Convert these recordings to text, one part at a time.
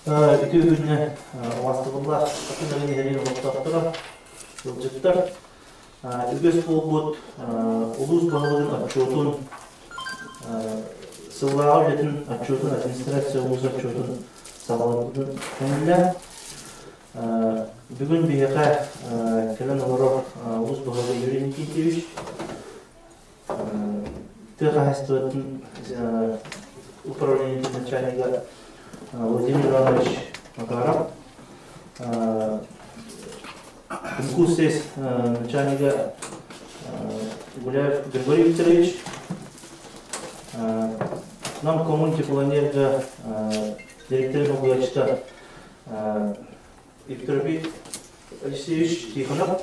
Үтүө күннэ убаастабыллаах атын нэһилиэгин олохтоохторо, ыалдьыттар. Үгэс буолбут улуус баһылыгын отчуотун, сыллааҕы үлэтин отчуотун, администрация улуус отчуотун саҕаланбытын көҥүллээн, бүгүн биһиэхэ кэлэн олорор улуус баһылыга Юрий Никитич, тыа хаһаайыстыбатын управлениетын начальнига Владимир Иванович Макаров, УНКУ-СЭС начальнига Гуляев Григорий Викторович, Нам коммунтеплоэнерго директор солбуйааччыта Виктор Алексеевич Тихонов,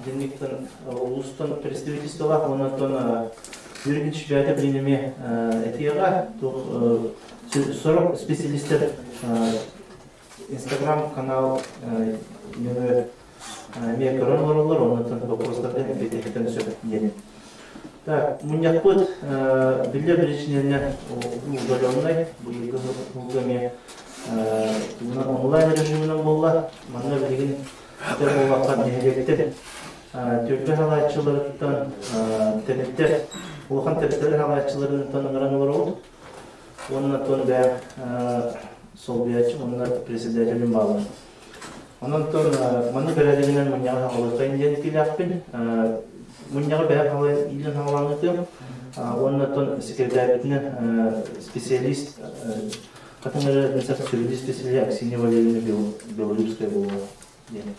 Динниктен улуустан представительстволаах, онон Юрий Ильич бэйэтэ билин эмиэ этиэҕэ, сорох специалистер Инстаграм канал нөҥүө эмиэ көрөн олороллор, онон вопростарга эппиэтэһиттэн сөп диэн. Так, мунньахпыт биллэр причинэнэн удаленнай, быйылгы сылга эмиэ онлайн режиминэн буолла. Манна билигин этэр буоллахха нэһилиэктэр түөлбэ салааччыларыттан тэрилтэ улахан тэрилтэлэр салааччыларыттан ыҥыран олоробут. Уонна тон бэйэм солбуйааччым уонна председателим бааллар. Онон тон маннык бэрээдэгинэн мунньаҕы хаҥалыахтайын диэн этиилээхпин. Мунньаҕы бэйэм иилэн хаҥалаан Уонна тон секретарбытынан специалист хатын эрэ сүрүннүүр специалист Аксинья Валерьевна Белолюбская буолуо диэн.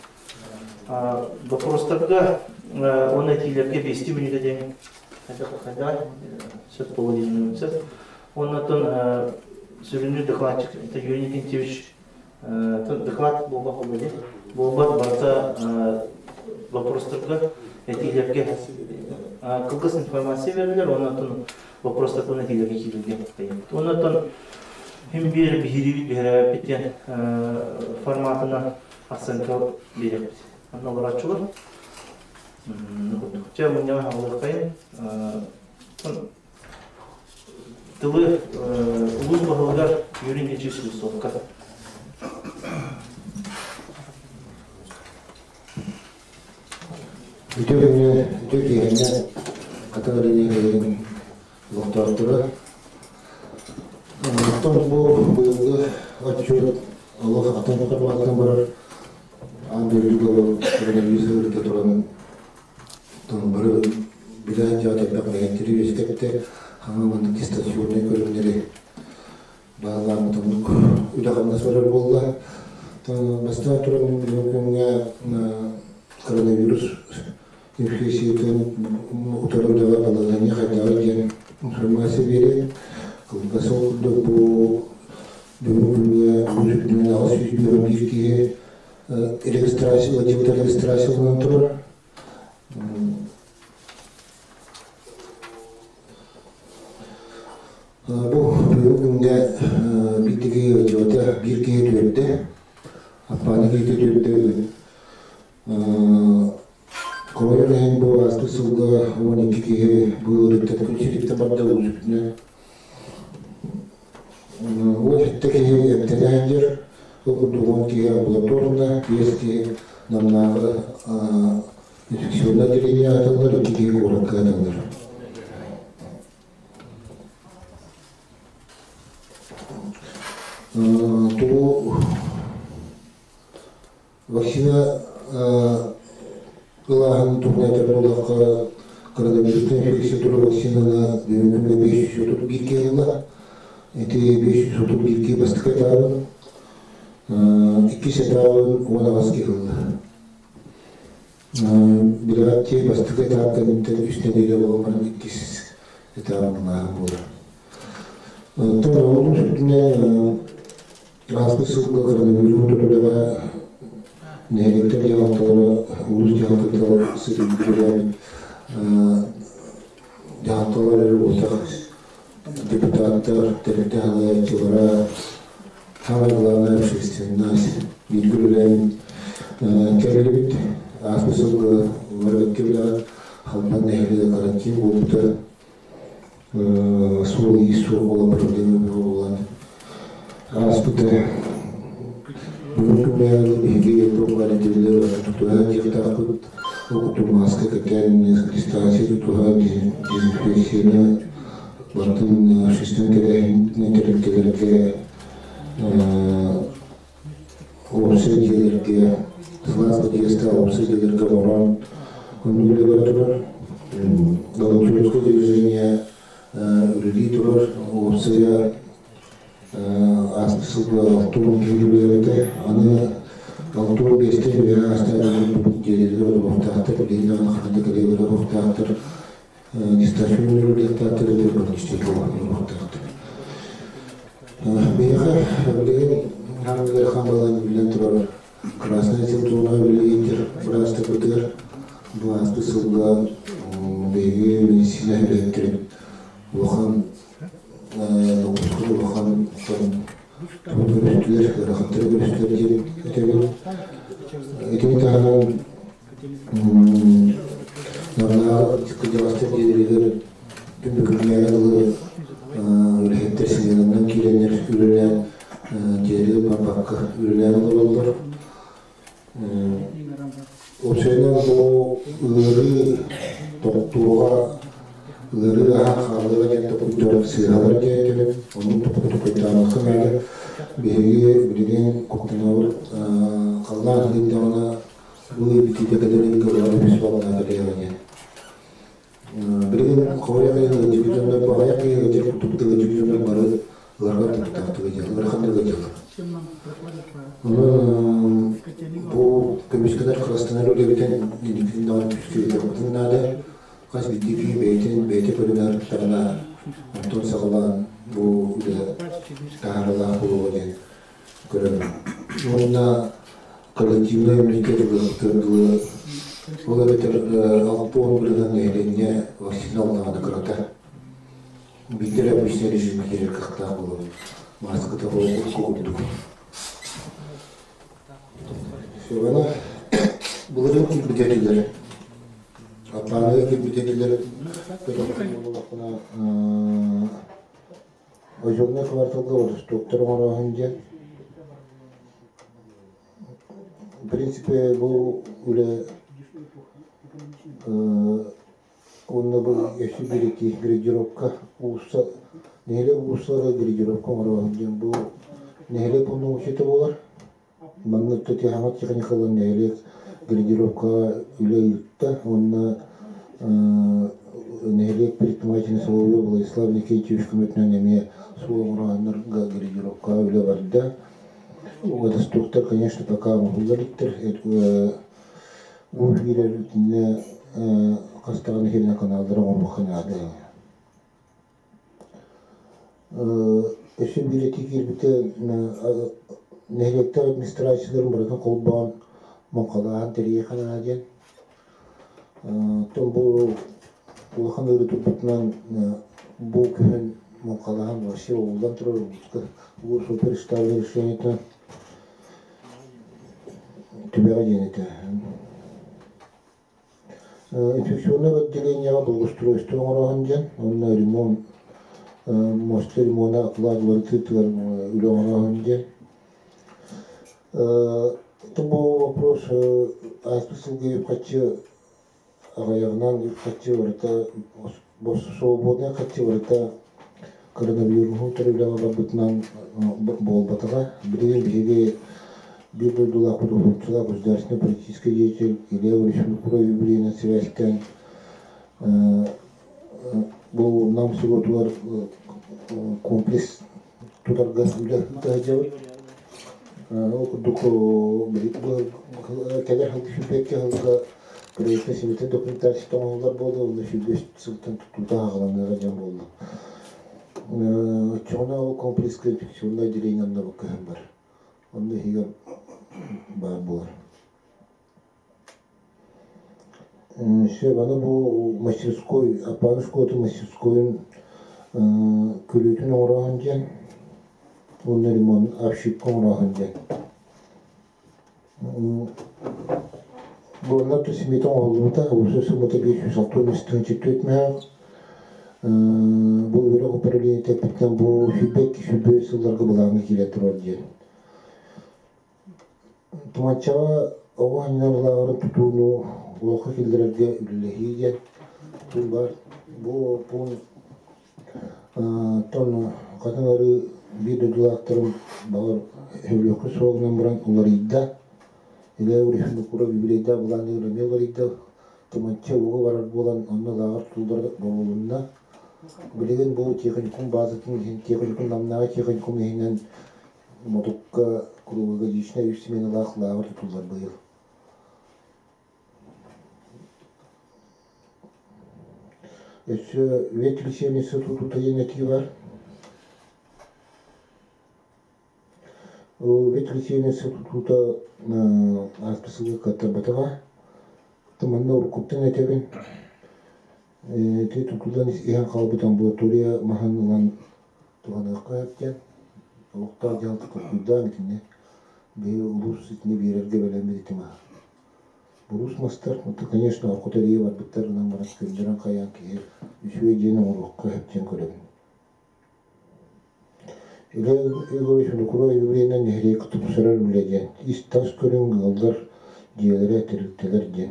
Вопростарга уонна этиилэргэ биэстии мүнүүтэ диэн хайдах сөп буолуо диэн сөп. Уонна оттон сүрүннүүр докладчик это Юрий Никитич доклад буолбат буолла дии. Буолбат барыта вопростарга, этиилэргэ кылгас информация берилэр, уонна оттон вопростарга уонна этиилэргэ киирэргэ Уонна оттон хим биир биһириибит биһирээбиппит диэн форматынан оценка биэриэхпит. Онно олорооччулар. Чэ, мунньаҕы хаалыаххайын. Тылы улуус баһылыгар Юрий Ильич Слепцовка. Үтүө күнү, үтүө киэһэни Хатыл нэһилиэгин олохтоохторо. Оттон бу быйылгы отчуот олох атын форматтан барар аан дойдуга коронавирус ыарыыта туран бары билээн дьаат элбэх мэһэйдэри үөскэттэ, хаҥа уонна дистанционнай көрүҥнэри баалааммыт оннук үлэ-хамнас барар буолла. Бастаан туран бүгүн күҥҥэ коронавирус инфекциятын утары үлэҕэ балаһыанньа хайдаҕый диэн информация биэриэн. Кылгас ол курдук бу бүгүн күҥҥэ 8 1 киһи регистрация, Владимир регистрацияланан турар. Бу бүгүн күҥҥэ биирдиги ыалдьыбыта биир киһи түөрдэ, Аппааны киһитэ түөрдэ Хомойор иһин бу ааспыт сылга 12 киһи бу ыарыыттан күн сириттэн барда улуспутунан. 17 киһи эмтэнэ сылдьар, ол курдук 10 киһи амбулаторно, 5 киһи Намнааҕы инфекционнай отделение ааталлар, 2 киһи куоракка ааталлар. Тугу Вакцина ылааһын туһунан этэр буоллахха, коронавирустан инфекция турар вакцинаны бүгүҥҥү 531 киһи ылла. Ити 531 киһи бастакы этабын, иккис этабын 18 киһи ылла. Билэҕит бастакы этап кэнниттэн үс нэдиэлэ буолан баран иккис этабын ылааһын буолар. Оттон ол үрдүнэн Ааспыт сылга коронавирус утарыга нэһилиэктэр дьаһалталара улуус дьаһалтатыгар сытыйбыт дьаһалталар эрэ буолтах депутаттар, тэрилтэ салайааччылара, самое главное общественность бииргэ үлэлээн кэллибит. Ааспыт сылга барыбыт кэллэҕит Халбан нэһилиэгэ карантин буолбута суол-иис суох буолан проблема буолан. Ааспыта бүгүн күннээҕи биһиги туох этиллэр тутуһа диэхтээхпит. Ол курдук мааска кэтэн, дистанция тутуһа, дезинфекцияны барытын общественнай тэрээһин тэрилтэлэргэ, уопсай дьиэлэргэ, сылаас подъезда уопсай дьиэлэргэ олорон оннук үлэ бара турар. Волонтерское движение үлэлии турар. Уопсайа ааспыт сылга алтуон киһи үлэлээбитэ. Аны алтуон биэстэн үөһэ аастаах дьиэлэригэр олоруохтаахтар, билигин даҕаны ханна да кэлиэлэрэ олоруохтаахтар, дистанционнай үлэлиэхтээхтэр, эбэтэр олоруохтаахтар. Биһиэхэ билигин хаан ыарахан балаан биллэн турар Красная симптомнаах үлэлиир быраастарбытыгар бу ааспыт сылга биһиги медицина үлэһиттэрин улахан ноҕуруска улахан тугу көрүстүлэр, ыарахаттары көрүстүлэр диэн этэбин. Итини таһынан Намнааҕы кырдьаҕастар дьиэлэригэр түмүкүннээҕи дылы үлэһиттэр сынньалаҥҥа киирэннэр үлэлээн дьиэлэригэр барбакка үлэлээн олороллор. Уопсайынан бу ыарыы тохтууга ыарыы аһа хаалыа диэн токуйдар сыыһалар диэн этэбин. Оннук токуйдаабакка наада. Биһиги билигин куттанабыт халлаан сылыйдаҕына бу бүтүүтэ кэлэрин көрөҕөр үс балаҕана кэлиэҕэ. Билигин хомойуох иһин ыалдьыбыт дьоннор баҕайах киһи ыалдьар курдук ыалдьыбыт дьоннор бары ыарҕан туруктаахтык ыалдьаллар, ыараханнык ыалдьаллар. Онон бу көмүскэнэр харыстанар үлэбитин инникитин даҕаны күүскэ ыытыахпытын наада. Хас биирдии киһи бэйэтин бэйэтэ көрүнэр онтон саҕалаан бу үлэ таһаарыылаах буолуоҕа диэн көрөбүн. Уонна коллективнай иммунитет ылыахтыыр дылы ол эбэтэр 60% нэһилиэнньэ вакцина ыллаҕына кырата. Биирдэ эрэ обычный режимҥэ киирэр кыахтаах буолуо. Мааската курдук. Сывана былырыын киирбит этилэр. Аппааныга киирбит этилэр. Буоллахпына Озернай кварталга водостоктар оҥорооһун диэн. В принципе, бу үлэ уонна бу өссө биир ити градировка уулусса нэһилиэк уулуссалара градировка оҥорооһун диэн бу нэһилиэк полномочията буолар. Манна Татьяна Тихоникова нэһилиэк градировкаҕа үлэ ыытта уонна нэһилиэк предпринимателин Соловьев Владислав Никитич көмөтүнэн эмиэ суол оҥорооннорго градировкаҕа үлэ барда. Водостоктар, конечно, пока оҥоһулла иликтэр. Уу киирэр итиннэ хас даҕаны сиринэн каналлары оҥоруохха наада. Өссө биир этии киирбитэ нэһилиэктэр администрацияларын барытын холбоон муҥхалааһын тэрийиэхэ наада диэн. Оттон бу улахан ыарыы турбутунан бу күһүн муҥхалааһын вообще угуллан турар улууска улуус суперставлен решениетынан түбэҕэ диэн этэ. Инфекционнай отделениеҕа благоустройство оҥороһун диэн уонна ремонт муоста ремона акылаат уларытыытыгар үлэ оҥороһун диэн. Бу вопрос ааспыт сылга үп-харчы аҕыйаҕынан үп-харчы барыта свободнай харчы барыта коронавируһу утары үлэҕэ барбытынан буолбатаҕа. Билигин биһиги биир дойдулаахпыт уһулуччулаах государственнай политическай деятель Илья Иванович Винокуров юбилейынан сибээстээн бу Нам селотугар комплекс тутарга үлэ ыыта сылдьабыт. Ол курдук кэлэр сылга сүүрбэккэ сылга проектнай симэтин документация оҥоһуллар буолла уонна 105 сылтан тутуута саҕаланыаҕа диэн буолла. Оччоҕуна ол комплекска инфекционнай отделение онно көһөн бар. Онно иһигэр баар буолар. Сөп, аны бу мастерской, Аппааны школатын мастерскойун күрүөтүн оҥороһун диэн уонна ремонт обшивка оҥороһун диэн. Буолла смета оҥоһуллубута, уопсай суммата 564 мөһөөх. Бу үөрэх управлениета эппитинэн бу 22-25 сылларга былааҥҥа киирэн турар диэн. Туманчаҕа оҕо анньар лааҕырын тутууну олоххо киллэрэргэ үлэлэһии диэн пуун баар. Бу пуун тон хатыҥ арыы биир дойдулаахтарым баҕар сөбүлүөххэ суоҕунан баран уларыйда. Илья Егорович кура юбилейдаах былаанныгар эмиэ уларыйда. Туманча ууга барар буолан онно лааҕыр тутуллара бобулунна. Билигин бу техникум баазатын иһин техникум Намнааҕы техникум иһинэн Мутукка круглогодичнай үс сменалаах лааҕыр тутуллар быйыл. Өссө ветлечебница тутуута диэн этии бар. Ветлечебница тутуута ааспыт сылга кыаттарбатаҕа. Манна уруккуттан этэбин. Ити тутуллан иһэн хаалбыт амбулатория маһын ылан туһаныахха сөп диэн олохтоох дьаһалта толкуйдаан итини биһи улуус итини биэрэргэ бэлэммит ити маһа. Буруус мастар, это, конечно, оркут эрийэ барбыттар гынан баран көннөрөн хайаан киһи үчүгэй дьиэни оҥоруохха сөп диэн көрөбүн. Илья Егорович Винокуров юбилейынан нэһилиэк тупсарар үлэ диэн ис-тас көрүҥ ыаллар дьиэлэрэ тэрилтэлэр диэн.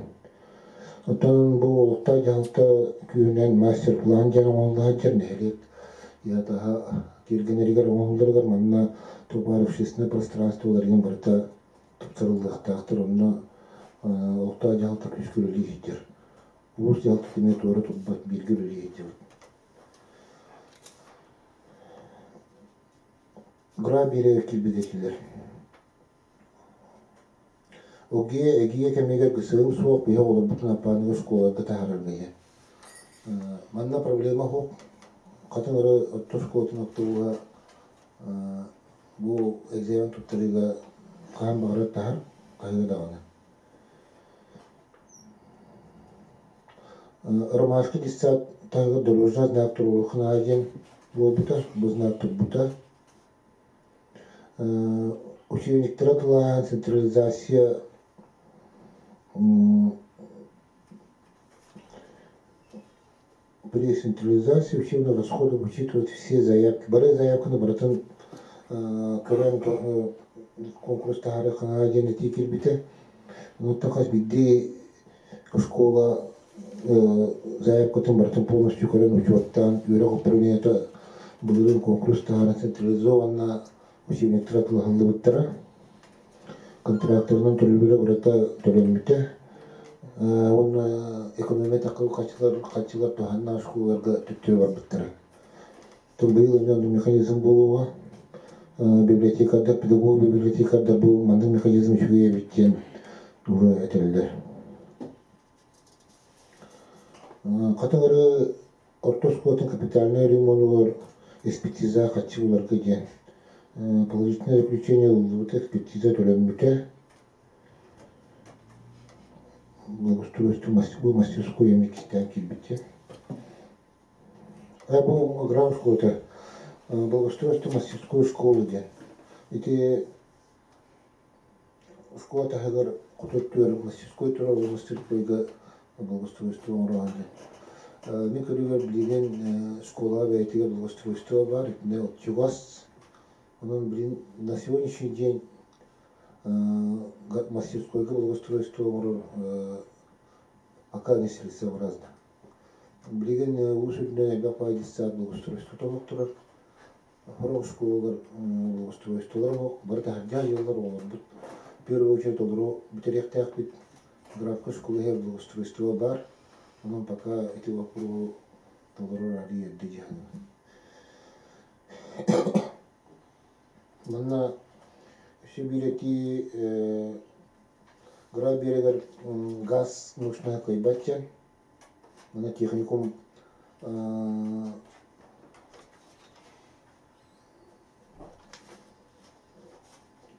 Оттон бу олохтоох дьаһалта күүһүнэн мастер-план диэн оҥоһулла сылдьар нэһилиэк ятаһа тиэргэннэригэр оҥоһулларыгар манна тупар общественное пространстволарыгар барыта тупсарыллыахтаахтар. Онно олохтоох дьаһалта күүскэ үлэлии сылдьар. Улуус дьаһалтата эмиэ туора турбат, бииргэ үлэлии сылдьабыт. Гра биэрэ киирбит этилэр. Огиэ эгиэ кэмигэр ГСМ суох биһи оҕолорбутун аппааныга школаларга таһаарарга иһэ. Манна проблема суох. Хатыҥ эрэ орто школатын автобуһа бу экзамен туттарыыга хаһан баҕарар таһар, хаһыа даҕаны. Ромашка детсад таһыгар дорожная знак туруоруохха наада диэн буолбута, бу знак турбута. Учебниктара тылааһын централизация при централизации учебных расходов учитывать все заявки. Бары заявканы барытын көрөн конкурс таһаарыахха диэн этии киирбитэ. Онтон хас биирдии школа заявкатын барытын полностью көрөн учуоттаан үөрэх управлениета былырыын конкурс таһааран централизованно учебниктара тылаһыллыбыттара. Контракторынан төлөбүрэ барыта төлөммүтэ. Уонна экономия такыл хаччылар хаччылар туһаннаах школаларга төттөрү барбыттара. Быйыл эмиэ оннук механизм буолуоҕа. Библиотекардар, педагог библиотекардар бу маннык механизм үчүгэй эбит диэн уже этэллэр. Хатыҥыры орто оскуолатын капитальнай ремонугар экспертиза хаччы буларга диэн положительное заключение ылыллыбыта, экспертиза төлөммүтэ. Благоустройство бу мастерской эмиэ кистээн киирбит Бу грам школата благоустройство мастерской школы диэн. Ити школа таһыгар хоту мастерской турар, ол мастерскойга благоустройство оҥороон диэн. Мин көрүүбэр билигин школа бэйэтигэр благоустройство бар, итиннэ чугас. Онон билин на сегодняшний день мастерскойга благоустройство оҥорор пока нецелесообразно. Билигин уус үрдүнэн элбэх баҕайы детсад благоустройствота олох турар. Сорох оскуолалар благоустройстволара суох, бары таһырдьа айыллар оҕолорбут. В первую очередь олору бүтэриэхтээхпит. Графка школа иһэр благоустройство баар. Онон пока ити боппуруоһу толорор арыый эрдэ дии саныыбын. Манна өссө биир этии Гра биэрэгэр газ мощноһа кыайбат диэн. Манна техникум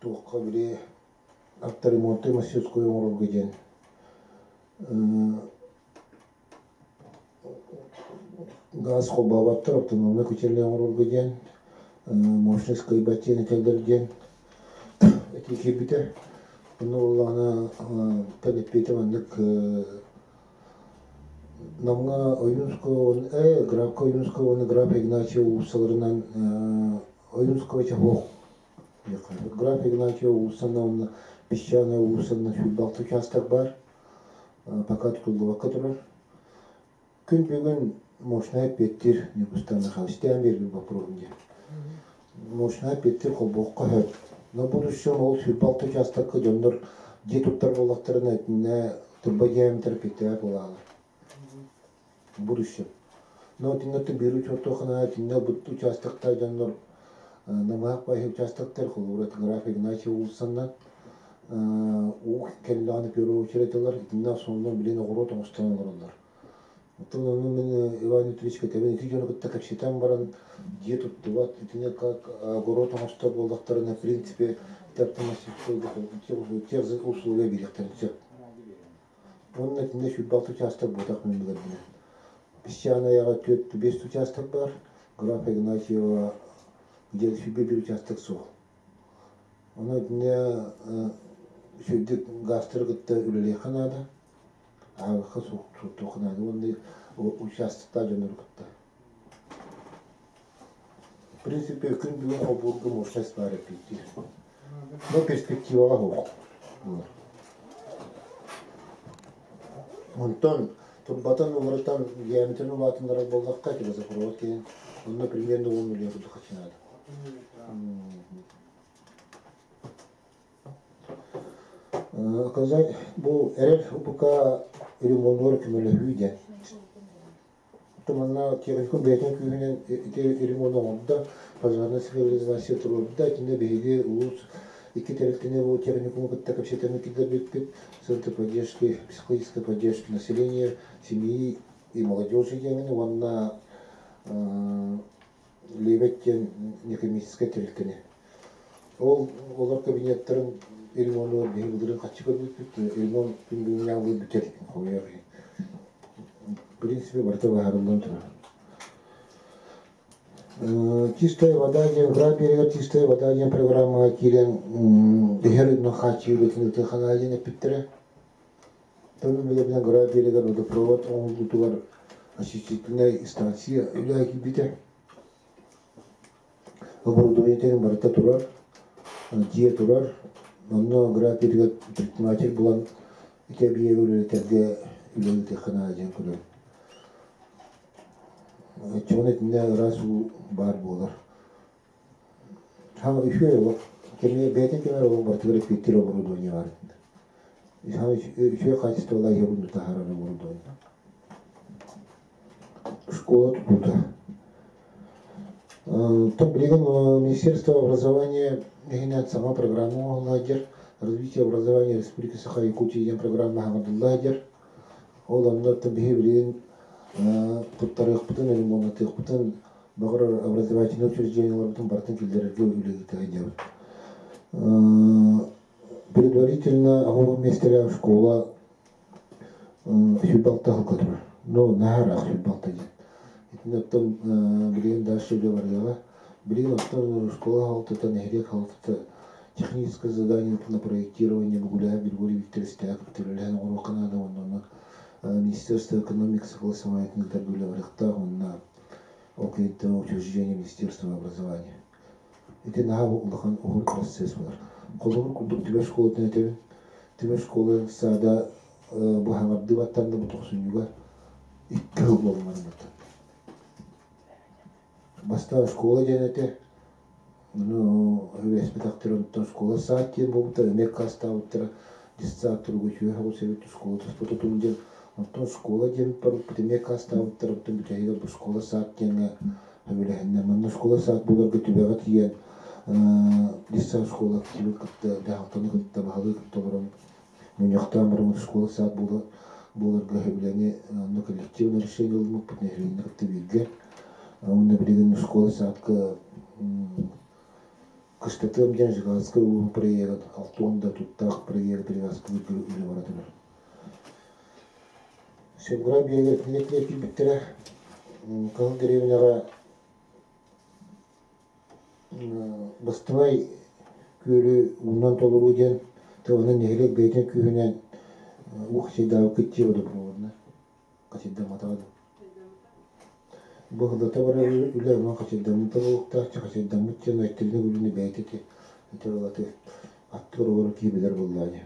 туохха били авторемонтнай мастерской оҥорорго диэн газ холбооботтор автономнай күчэллээх оҥорорго диэн мощность кыайбат диэн этэллэр диэн этии киирбитэ. Онно буоллаҕына тан эппиэтэ маннык Намҥа Ойуунускай Графка Ойуунускай уонна Граф Игнатьев уулуссаларынан Ойуунускай чоһуох Граф Игнатьев уулуссанан уонна Песчаная уулуссанан 26 учаастак баар. Пока тутуллубакка турар. Күн бүгүн мощнай эппиэттиир Ньургустан Михайлович тээн биэрбит боппуруоһум диэн. Мощнай эппиэттиир холбоһукка сөп. Но будущем ол 26 учаастакка дьоннор дьиэ туттар буоллахтарына итиннэ турба диаметра эппиэттээбэт буолаалар. Будущем. Но итиннэ биир учуоттуоххана итиннэ ылбыт учаастактаах дьоннор намыһах баайы учаастактар холобура Граф Игнатьев уулуссаннан уу кэллэҕинэ первую очередь ылар итиннэ основном билин оҕуруот оҥостон олороллор. Оттон ону мин Иван Дмитриевич кэтэбин ити дьону кытта кэпсэтэн баран дьиэ туттубат итини как огород оҥостор буоллахтарына в принципе тех условия биэриэхтэрин сөп. Уонна итиннэ 26 учаастак буотах мин билэрбинэн. Песчаныйаҕа 4-5 учаастак баар, Граф Игнатьева диэн 21 учаастак суох. Ону итиннэ үчүгэйдик гаастары кытта үлэлиэххэ наада, ааҕыахха суоттуохха наада уонна учаастактаах дьоннору кытта. В принципе, күн бүгүн холбуурга мощность баар эппиэттиир. Но перспективаҕа суох буолар. Онтон турбатын уларытан диаметрын улаатыннарар буоллахха, газопровод кэлин, онно примерно 10 миллион курдук харчы наада. Оказать бу эрэл УПК ремоннуур көмөлөһүү диэн. Манна техникум бэйэтин күүһүнэн ити ремонт оҥордо, пожарная сигнализация туруорда. Итиннэ биһиги улуус икки тэрилтэни бу техникуму кытта кэпсэтэн киллэрбиппит. Центр поддержки, психологической поддержки населения, семьи и молодежи диэҥин уонна Лебедь диэн некоммерческай тэрилтэни. Ол олор кабинеттарын ремонугар биһи былырыын хаччы көрбүппүт, ремонт күн бүгүҥҥэ бүтэр хомуйар. В принципе, барыта быһаарыллан турар. Чистая вода диэн Гра берегэр Чистая вода диэн программаҕа киирэн иһэр үрдүнэн хааччыйыы үлэтин ыытыахханаа диэн эппиттэрэ. Тылын билэбинэн Гра берегэр водопровод оҥоһуллуутугар очистительнай станция үлэҕэ киирбитэ. Оборудование барыта турар, дьиэ турар. Онно Гра берегэр предприниматель булан ити эбийиэги үлэлэтэргэ үлэ ыытыахха наада диэн көрөбүн. Оччоҕуна итиннэ ыраас уу баар буолар. Саамай үчүгэй олох. Кэмигэр бэйэтин кэмигэр олох барытыгар эппиэттиир оборудование баар. Саамай үчүгэй хаачыстыбалаах иһэ таһаарар оборудование. Школа тутуута. Оттон билигин Министерство образования иһинэн саҥа программа оҥоһуллар. Развитие образования Республики Саха-Якутия диэн программа хаҥардыллар. Ол онно биһи билигин туттарыахпытын, ремонтатыахпытын баҕарар образовательнай учреждениеларбытын барытын киллэрэргэ үлэлиир сылдьабыт. Предварительно оҕо миэстэлээх школа 26 сылга турар. Ну, наһаа ыраах 26 диэн. Итиннэ оттон билигин дальше үлэ барыаҕа. Билигин оттон школа хаалтыта, нэһилиэк хаалтыта техническое задание на проектирование Бугуляев Григорий Викторович үлэлэһэн оҥоруохха наада уонна Министерство экономики согласование ыытарга үлэ барыахтаах уонна ол кэнниттэн учреждение Министерства образования. Ити наһаа улахан уһун процесс буолар. Холобур курдук Түбэ школатын этэбин. Түбэ школа саада бу хаҥардыы баттанна бу тохсунньуга 2 сыл буолан барбыт. Бастаан школа диэн этэ. Ну, үгэспэтэхтэр онтон школа саад диэн буолбуттар, эмиэ аккаастаабыттара. Детсад туруга үчүгэй соҕус эбит, школа туспа тутум диэн. Онтон школа диэн барбыппыт эмиэ аккаастаабыттар, онтон бүтэһигэр бу школа саад диэҥҥэ сөбүлэһиннэр. Манна школа саад буоларга түбэҕэ тиийэн детсад школа активы кытта, дьаһалтаны кытта, баһылыгы кытта олорон мунньахтаан бараммыт школа саад буоларга сөбүлэҥи онно коллективное решение ылыммыппыт нэһилиэнньэ кытта бииргэ. Уонна билигин школа саадка Кыстатыам диэн Жиганскай улууһун проегын 60 да туттаах проегы привязкалыырга үлэ бара турар. Сөбүгэр биэргэ кинилэр киирбиттэрэ. Кыһыл дэриэбинэҕэ Бастыҥай күөлү уунан толоруу диэн тылынан нэһилиэк бэйэтин күүһүнэн уох сирдээҕи кыттыы водопроводна. Хачайдамматаҕа да. Бу сыллата барар үлэ онон хачайдаммыта буолуохтаах, хачайдаммыт дьон Айталина Гурина бэйэтэ ити этэр олаты аттыгар олорор киһи билэр буоллаҕа дии.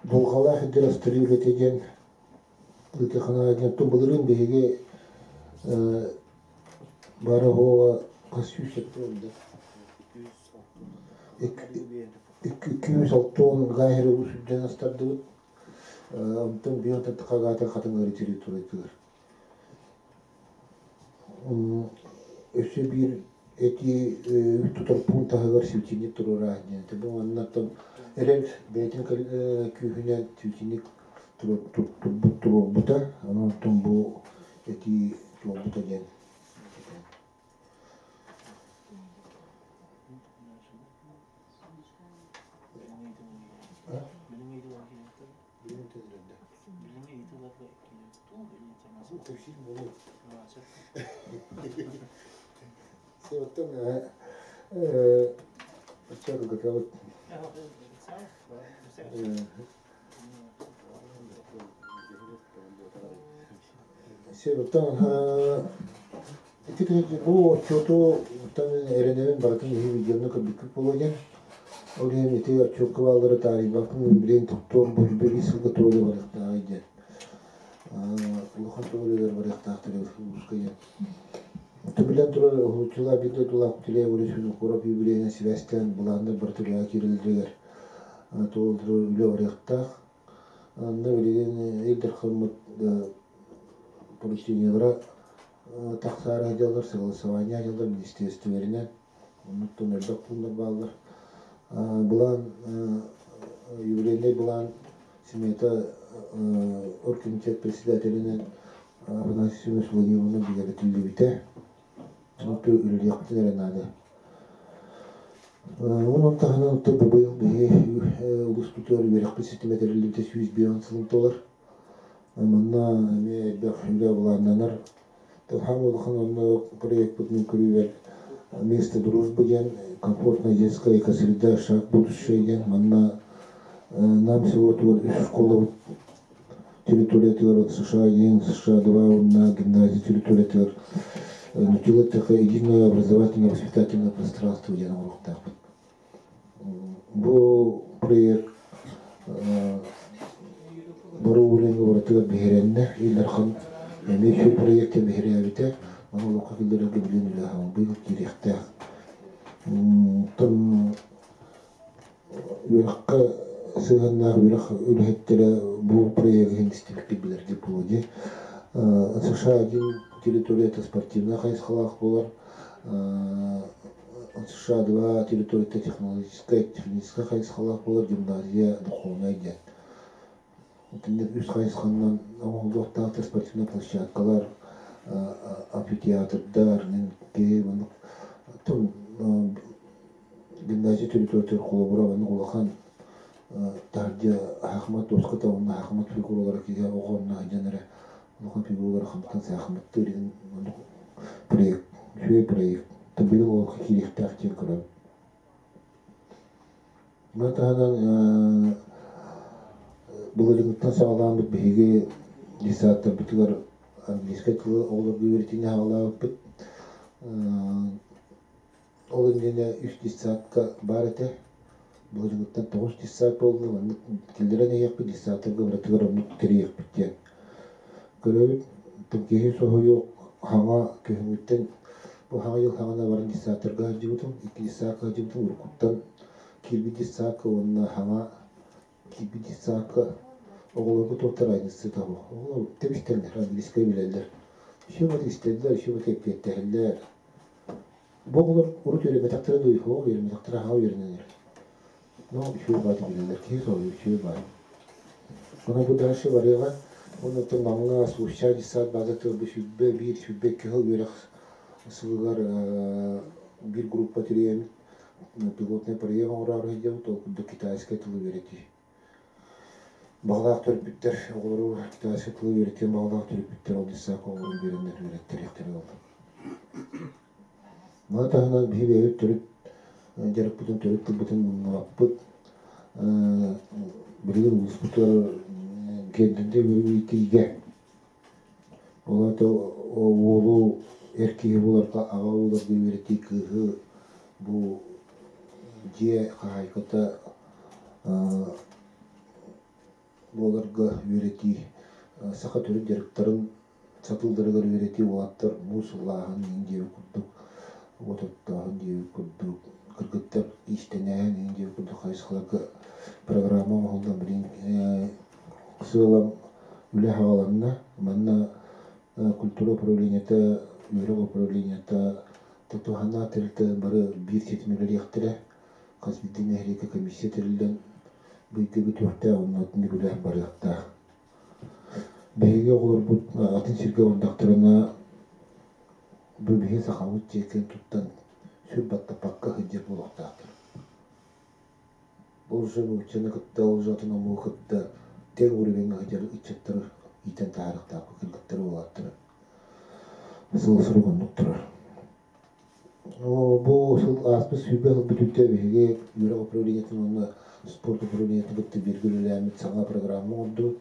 Дулҕалаах ирдэр астарыы үлэтэ диэн ыытыаххына диэн былырыын биһиги бары оһуоҕа хас сүүс сэттэ 260 гаһеры улус үрдүнэн астардыбыт. Онтон биир хагаата хатыҥ ыарыы территориятыгар. Өссө биир этии тутар пуун таһыгар светильник туруораах диэн этэ. Бу маннаттан эрэл бэйэтин күүһүнэн светильник туруорбута. Онон бу этии туолбута диэн. Ити бу отчуоту эрэнэбин барытын иһи видеоны көрбүккүт буолуо диэн. Ол иһин ити отчуокка бааллары таарыйбаппын, билигин тохтуом бу биир сылга туох үлэ барыахтааҕый диэн. Улахан туох үлэлэр барыахтаахтар улууска диэн. Билэн турар уһулуччулаах биир дойдулаах Кутилеев Борис Винокуров юбилейынан сибээстээн былааннар барыта үлэҕэ киирэллэригэр туох үлэ барыахтаах. Онно билигин Ил Дархаммыт поручениелара тахсаары сылдьаллар, согласование дьаллар министиэристибэлэринэн, оннуттан элбэх пууннар бааллар. Былаан, юбилейнай былаан смета оргкомитет председателинэн Афанасий Семенович Владимировна бигэргэтиллибитэ. Онту үлэлиэхпитин эрэ наада. Онон таһынан быйыл биһи улууспутугар үөрэхпит ситимэ тэриллибитэ 105 сылын туолар. Манна эмиэ элбэх үлэ былааннанар. Хаам улахан онно проекпытын көрүүбэр «Место дружбы» диэн комфортная детская экосреда «Шаг будущее» диэн манна нам всего үс школа территориятыгар США-1, США-2 уонна гимназия территориятыгар нуччалыы единое образовательно-воспитательное пространство диэн оҥоруохтаахпыт. Бу проект бары уровеньга барытыгар биһирэннэ. Ил Дархан эмиэ үчүгэй проект биһирээбитэ. Аны олоххо киллэрэргэ билигин үлэ быйыл киириэхтээх. Оттон үөрэххэ сыһыаннаах үөрэх үлэһиттэрэ бу проегы иһин истибиккит билэргит буолуо дии. США-1 территорията спортивнай хайысхалаах буолар. США-2 территорията технологическай, техническай хайысхалаах буолар, гимназия духовнай диэн. Итинник үс хайысханан оҥоһуллуохтаах спортивнай площадкалар, амфитеатрдар, гимназия территориятыгар холобура маннык улахан таһырдьа саахымат дуоската уонна саахымат фигуралара киһи оҕо онно сылдьан эрэ улахан фигуралары хамтан саахыматтыыр иһин оннук проект үчүгэй проект быйыл олоххо киириэхтээх диэн көрөбүн. Маны таһынан былырыыҥҥыттан саҕалааммыт биһиги детсадтарбытыгар английскай тылы оҕолорго үөрэтиини саҕалаабыппыт. Ол иннинэ үс детсадка баар этэ. Былырыыҥҥыттан тоҕус детсад буолла. Маннык киллэрэн иһиэхпит, детсадтарга барытыгар оннук тэрийиэхпит диэн көрөбүт. Киһи соһуйуох хаҥа күһүҥҥүттэн бу хаҥа дьыл хаҥана баран детсадтарга сылдьыбытым. Икки детсадка сылдьыбытым. Уруккуттан киирбит детсадка уонна хаҥа киирбит детсадка оҕолорго туох да разницата суох. Оҕолор тэбистэллэр, английскай билэллэр. Еще вот истэллэр, еще вот эппиэттэһэллэр. Бу оҕолор урут үөрэммэтэхтэрэ дуу, суох үөрэммэтэхтэрэ аһаа үөрэнэллэр. Но үчүгэй баҕайытык билэллэр, киһи соһуйар үчүгэй баҕайы. Онон бу дальше барыаҕа, уонна оттон Намҥа Слушча детсад базатыгар бу 21, 22 сыл үөрэх сылыгар биир группа тэрийэммит пилотный проект оҥороору сылдьабыт, ол курдук китайскай тылы үөрэтии. Баҕалаах төрөппүттэр оҕолору китайскай тылы үөрэтиэн баҕалаах төрөппүттэр ол детсадка оҕолорун биэрэннэр үөрэттэриэхтэрэ буолла. Маны таһынан биһи бэйэбит төрүт дьарыкпытын, төрүт тылбытын умнубаппыт. Билигин улууспутугар гендердэй үөрэтиигэ ол аата уолу эр киһи буоларга аҕа буоларга үөрэтии кыыһы бу дьиэ хаһаайката буоларга үөрэтии саха төрүт дьарыктарын сатыылларыгар үөрэтии уолаттар муус ыллааһын иһин диэбит курдук уот оттооһун диэбит курдук кыргыттар иистэнээһин иһин диэбит курдук хайысхаларга программа оҥоһуллан билигин сыалам үлэ саҕаланна. Манна культура управлениета, үөрэх управлениета тутуһаннаах тэрилтэ бары биир ситим үлэлиэхтэрэ. Хас биирдии нэһилиэккэ комиссия тэриллэн быйгы бүтүөхтээх уонна итинник үлэ барыахтаах. Биһиги оҕолорбут атын сиргэ бардахтарына бу биһи сахабыт дьиэтин туттан сүр баттаппакка сылдьар буолуохтаахтар. Ол уже нууччаны кытта, ол уже атын омугу кытта тэҥ уровеҥҥа сылдьар ыччаттары иитэн таһаарыахтаахпыт кыргыттары уолаттары. Сыл-сорук оннук турар. Бу сыл ааспыт 20 сыл бүтүүтэ биһиги үөрэх управлениетын уонна спорт управлениетын кытта бииргэ үлэлээммит саҥа программа оҥордубут.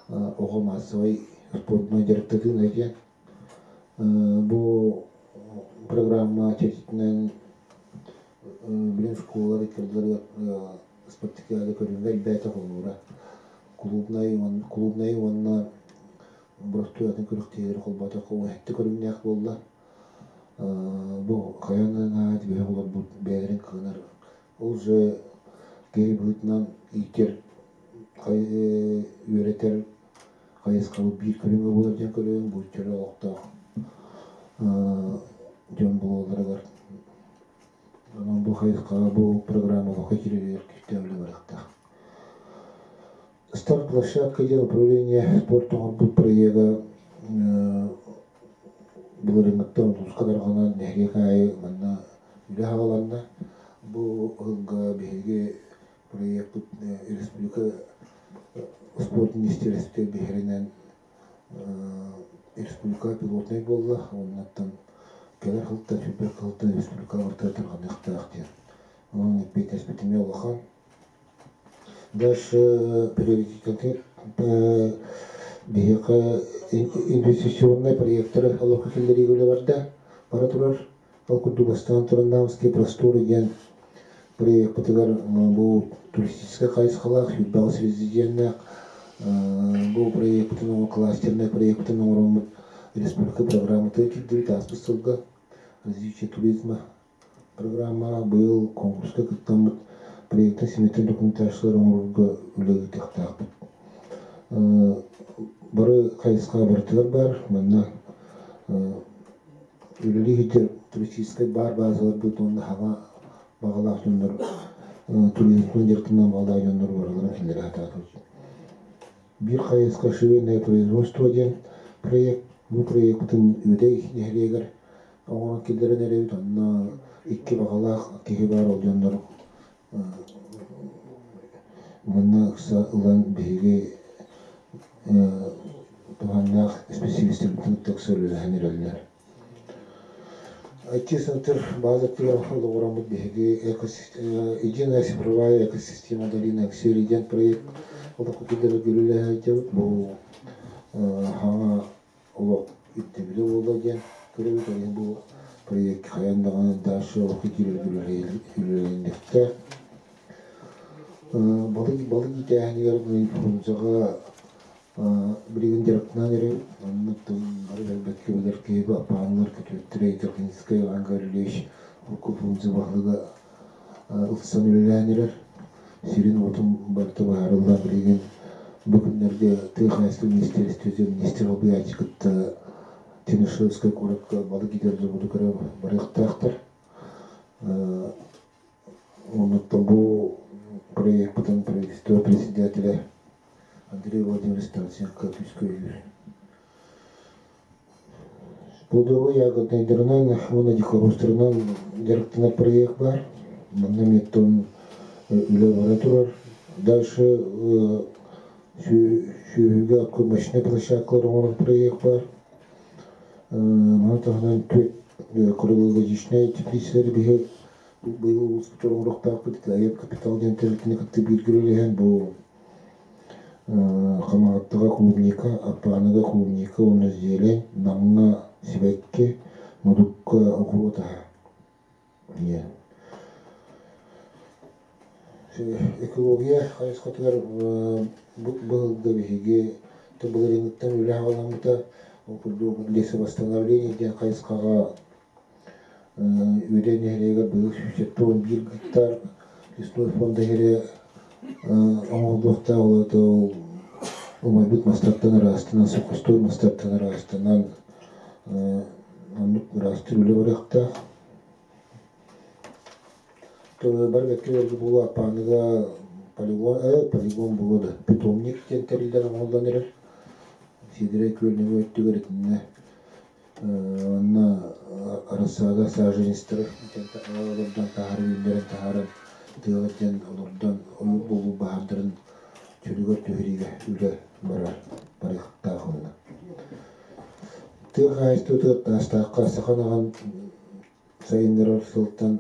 Оҕо маассабай спордунан дьарыктатыыны диэн. Бу программа чэрчитинэн билин школалар иккардыларыгар спартакиада көрүҥэ элбээтэ холобура. Клубнай уонна боростуой атын күрэхтэһиилэри холбоотоххо уһэтти көрүҥнээх буолла. Бу хайаан да түбэһэ олорбут бэйэлэрин кыанар ол же киһи быһыытынан иитэр үөрэтэр хайысхабыт биир көрүҥэ буолар диэн көрөбүн бу чөл олохтоох дьон буолалларыгар онон бу хайысхаҕа бу программа олоххо киирэригэр күүстээх үлэ барыахтаах. Старт площадка диэн управление спорт оҥорбут проега былырыыҥҥыттан улууска тарҕанан нэһилиэк аайы манна үлэ саҕаланна. Бу ыһылга биһиги проекпыт республика спорт министиэристибэтэ биһирэнэн республика пилотнай буолла уоннаттан кэлэр сылтан сүүрбэ сылтан республика барыта тарҕаныахтаах диэн. Онон эппиэттэспит эмиэ улахан. Дальше приоритеты биһиэхэ инвестиционнай проектары олоххо киллэриигэ үлэ барда, бара турар. Ол курдук бастаан туран Намские просторы диэн проекпытыгар бу туристическай хайысхалаах 28 резиденнээх бу проекпытын кластернай проекпытын оҥороммут республика программатыгар киирдибит ааспыт сылга развитие туризма программаҕа быйыл конкурска кыттаммыт проектын симэтин документациялары оҥорорго үлэ ыытыахтаахпыт. Бары хайысха барытыгар баар. Манна үлэлии сылдьар туристическай баар базаларбыт уонна саҥа баҕалаах дьоннор туризмынан дьарыктанан баҕалаах дьоннор барыларын киллэрэ сатаатыбыт. Биир хайысха швейное производство диэн проект. Бу проекпытын Үөдэй нэһилиэгэр оҥорон киллэрэн эрэбит. Онно икки баҕалаах киһи баар, ол дьоннор манна ыкса ылан биһиги туһааннаах исписэлиистэрбитин кытта ыкса үлэлэһэн эрэллэр. IT-центр баазатыгар олоҕураммыт биһиги единая цифровая экосистема долины Аксери диэн проект олоххо киллэрэргэ үлэлэһэ сылдьабыт. Бу хаҥа олох ирдэбилэ буолла диэн көрөбүт. Ол иһин бу проект хайаан даҕаны дальше олоххо киирэргэ үлэлэниэхтээх. Балык балык иитээһинигэр Фрунзеҕа билигин дьарыктанан эрэбит. Оннуттан бары элбэккэ билэр киһи Аппааннар күтүөттэрэ Италинскай Иван Гаврильевич урукку Фрунзе баһылыга ылсан үлэлээн эрэр. Сирин-уотун барыта быһаарыллан билигин бу күннэргэ тыа хаһаайыстыба министиэристибэтин министр солбуйааччы кытта Тенишевскай куоракка балык иитэр заводу көрө барыахтаахтар. Оннуттан бу проекпытын правительство председателэ Андрей Владимирович Тарасенко күүскэ өйүүр. Плодовой ягоднайдарынан уонна дикоростарынан дьарыктанар проект баар. Манна эмиэ үлэ бара турар. Дальше сүөһүгэ мощнай площадкалар оҥорор проект баар. Маны таһынан круглогодичнай теплицалары биһи Быйыл улууспут оҥоруохтаахпыт Айар капитал диэн тэрилтэни кытта бииргэ үлэлэһэн бу Хамаҕаттаҕа клубника, Аппааныга клубника уонна зелень, Намҥа сибэкки, Модукка оҕуруот аһа диэн. Экология хайысхатыгар быһылга биһиги былырыыҥҥыттан үлэ саҕаламмыта. Ол курдук лесовосстановление диэн хайысхаҕа Үөдэй нэһилиэгэр быйыл 171 гектар лесной фонда иһэрэ оҥоһуллуохтаах, ол аата ол умайбыт мастартан ыраастанан, сухостой мастартан ыраастанан оннук ыраастыыр үлэ барыахтаах. Бары бэккэ бэрги буолуо Аппааныга полигон, полигон буолуо да, питомник диэн тэриллэн оҥоһуллан эрэр. Сиэдэрэй күөл нөҥүө өттүгэр итиннэ Онно рассада саженецтары олордон таһааран, үүннэрэн таһааран, тыаҕа диэн олордон ойуур буолуу баһаардарын чөлүгэр түһэриигэ үлэ барар, барыахтаах онно. Тыа хаһаайыстыбатыгар Таастаахха саха ынаҕын сайыннарар сылтан